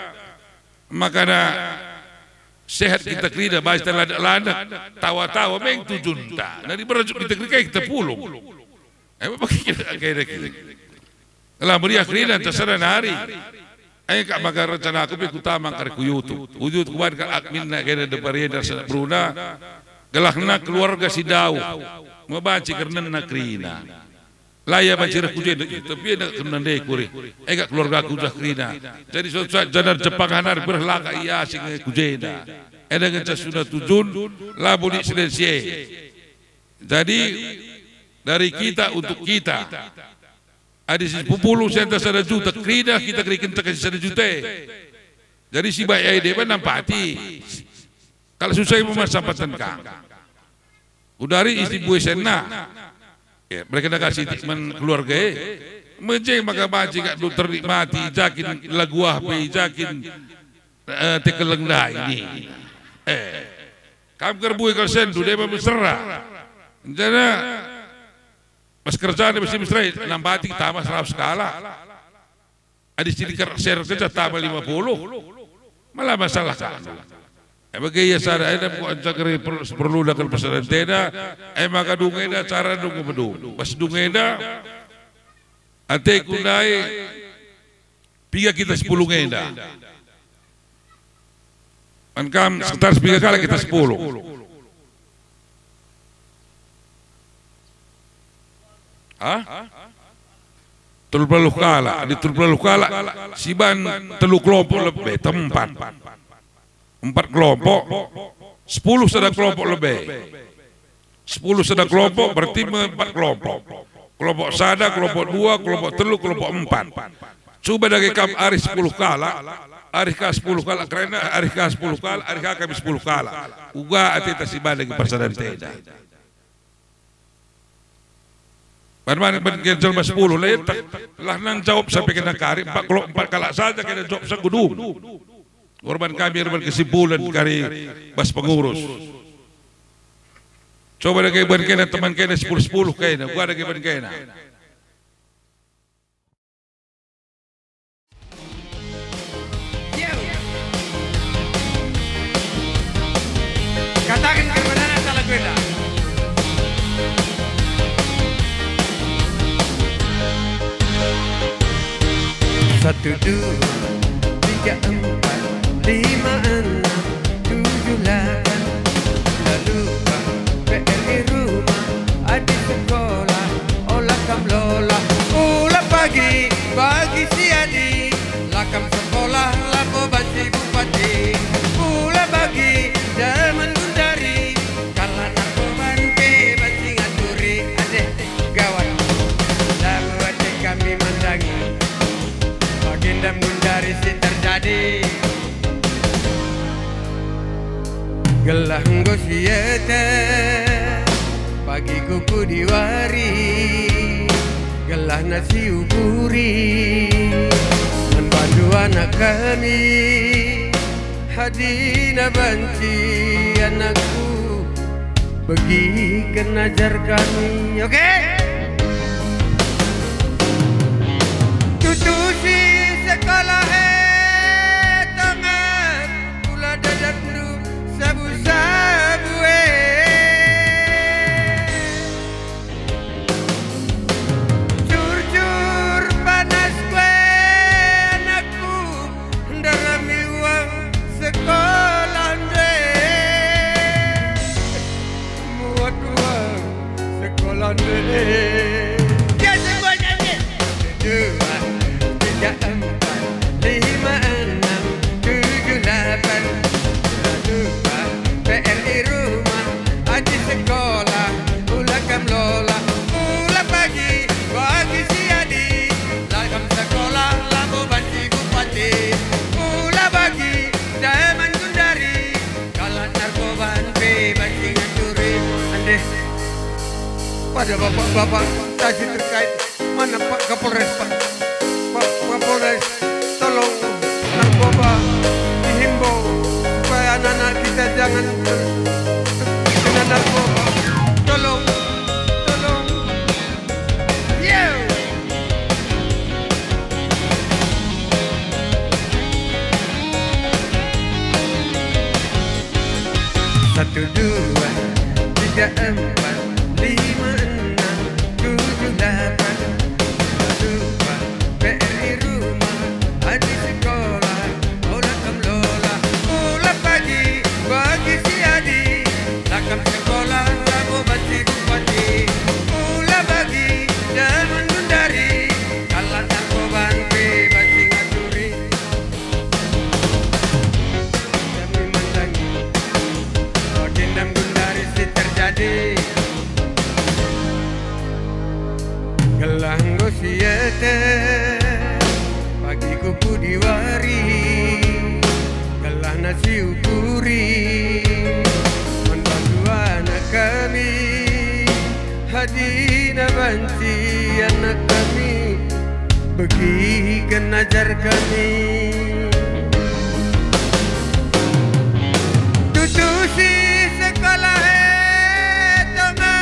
makana sehat kita kerina, bas kita landak-landak, tawa-tawa, meng tujunta. Nari berajuk kita kerina, kita pulung. Eh, bagi kita kerina. Lah meriah kerina, terserah nari. Eh, kak maka rencana aku pe kutama kari ku YouTube. Ku YouTube kuban kak admin na kena deparian dan senak beruna. Gelahna keluarga si dauh. Mebanci kernenna kerina. La ia banci reh ku jenda, tapi enda kena ndai kuri. Ega keluarga ku jah kerina. Jadi suatu saat janar Jepang hanar bereh laka ia asing ku jenda. Enda ngenca suna tujun, labo lit silensie. Jadi dari kita untuk kita. Adi si pupulung senta sada juta, kerina kita keriken teka si sada juta. Jadi si baik ai deba nampati. Kalau susah memang sampatan kang. Udari isi buesenna. Ya, mereka dah kasih man keluarga e. Mejeng maka banci kak dokter nikmati, jakin lagu ah pe, jakin, eh, tekeleng dah ini. Eh, kam kerbui kal sendu, deba mesera. Jana, pas kerjana besi mesera, nampati tambah seratus kalak. Adi si dikar share kerja tambah lima puluh. Malah masalah kan. Eh, bagi ia sada, eh, dam ku anca keri per-, perlu dakal pesantren enda, eh, maka dung enda cara dung bedung. Pas dung enda, ateku ndai, piga kita sepuluh enda. Man kam sekitar piga kalak kita sepuluh. Hah? Telu puluh kalak, di telu puluh kalak, si ban telu kelompok lebe, tempat. Empat kelompok, sepuluh sada kelompok lebe. Sepuluh sada kelompok, berarti me-, empat kelompok. Kelompok sada, kelompok dua, kelompok telu, kelompok empat. Cuba dage kam arih sepuluh kalak, arih ka sepuluh kalak, kerina arih ka sepuluh kalak, arih ka kami sepuluh kalak. Uga ateta si ban dage persadan tenda. Ban man, ban kena jelma sepuluh, letak lah nang jawab sampai kena kari, empat, kalau empat kalak saja kena jawab segudung. Urban kami, urban kesimpulan kari bas pengurus. Coba dage ban kena teman kena sepuluh sepuluh kena, gua dage ban kena. Kataken kemana salah kuenda. Satu, dua, tiga, empat, lima, enam, tujuh, lapan. Lalu P R I rumah, adi sekolah, ola kam lola. Ula pagi, pagi si adi, la kam sekolah, labo banci bupati. Ula bagi, jaman gundari, kalak narkoban pe banci ngaturi. Adeh, gawat, labo ate kami mandangi. Bagendam gundari si terjadi. Gelah enggo siete, pagi kuku diwari, gelahna siukuri. Man bandu anak kami, adina banci anakku, begiken ajar kami, oke? Tutusi sekolah e, tonga, ula dadapndu sabu-sabu e. Jur-jur panas kue anakku, ndarami uang sekolah nde. Muat uang sekolah nde. Ya, semuanya nyanyi. Dua, tiga, empat, lima, enam, tujuh, lapan. Dua, P R I rumah, adi sekolah, ula kam lola. Ula pagi, pagi si adi, la kam sekolah, labo banci bupati. Ula bagi, jaman gundari, kalak narkoban pe banci ngaturi. Andeh, pada bapak-bapak instansi terkait, mana Pak Kapolres, Pak? Pak Kapolres, tolong narkoba dihimbau supaya anak-anak kita jangan ter-, terkena narkoba. Tolong, tolong. Yo. Satu, dua, tiga, empat, lima, enam, tujuh, lapan. Lupa P R I rumah, adi sekolah, ola kam lola. Ula pagi, pagi si adi, la kam sekolah, labo banci bupati. Ula bagi, jaman gundari, kalak narkoban pe banci ngaturi. Kami mandangi, bagendam gundari si terjadi. Gelah enggo siete, pagi kuku diwari, gelahna siukuri. Man bandu anak kami, adina banci anak kami, begiken ajar kami. Tutusi sekolah e, tonga,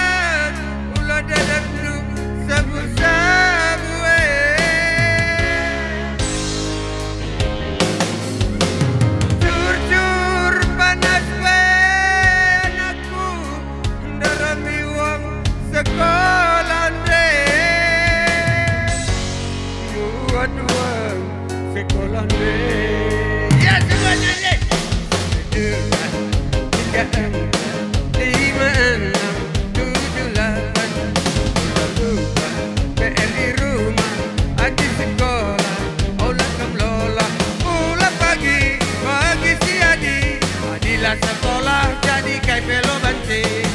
ula dadapndu sabu-sabu e. Jur-jur panas kue anakku, ndarami uang sekolah nde. Buat uang sekolah nde. Ya, semuanya nyanyi. Dua, tiga, empat, lima, enam, tujuh, lapan. Ula lupa P R I rumah, adi sekolah, ola kam lola. Ula pagi, pagi si adi, adilah sekolah, jadi kai pe lo banci.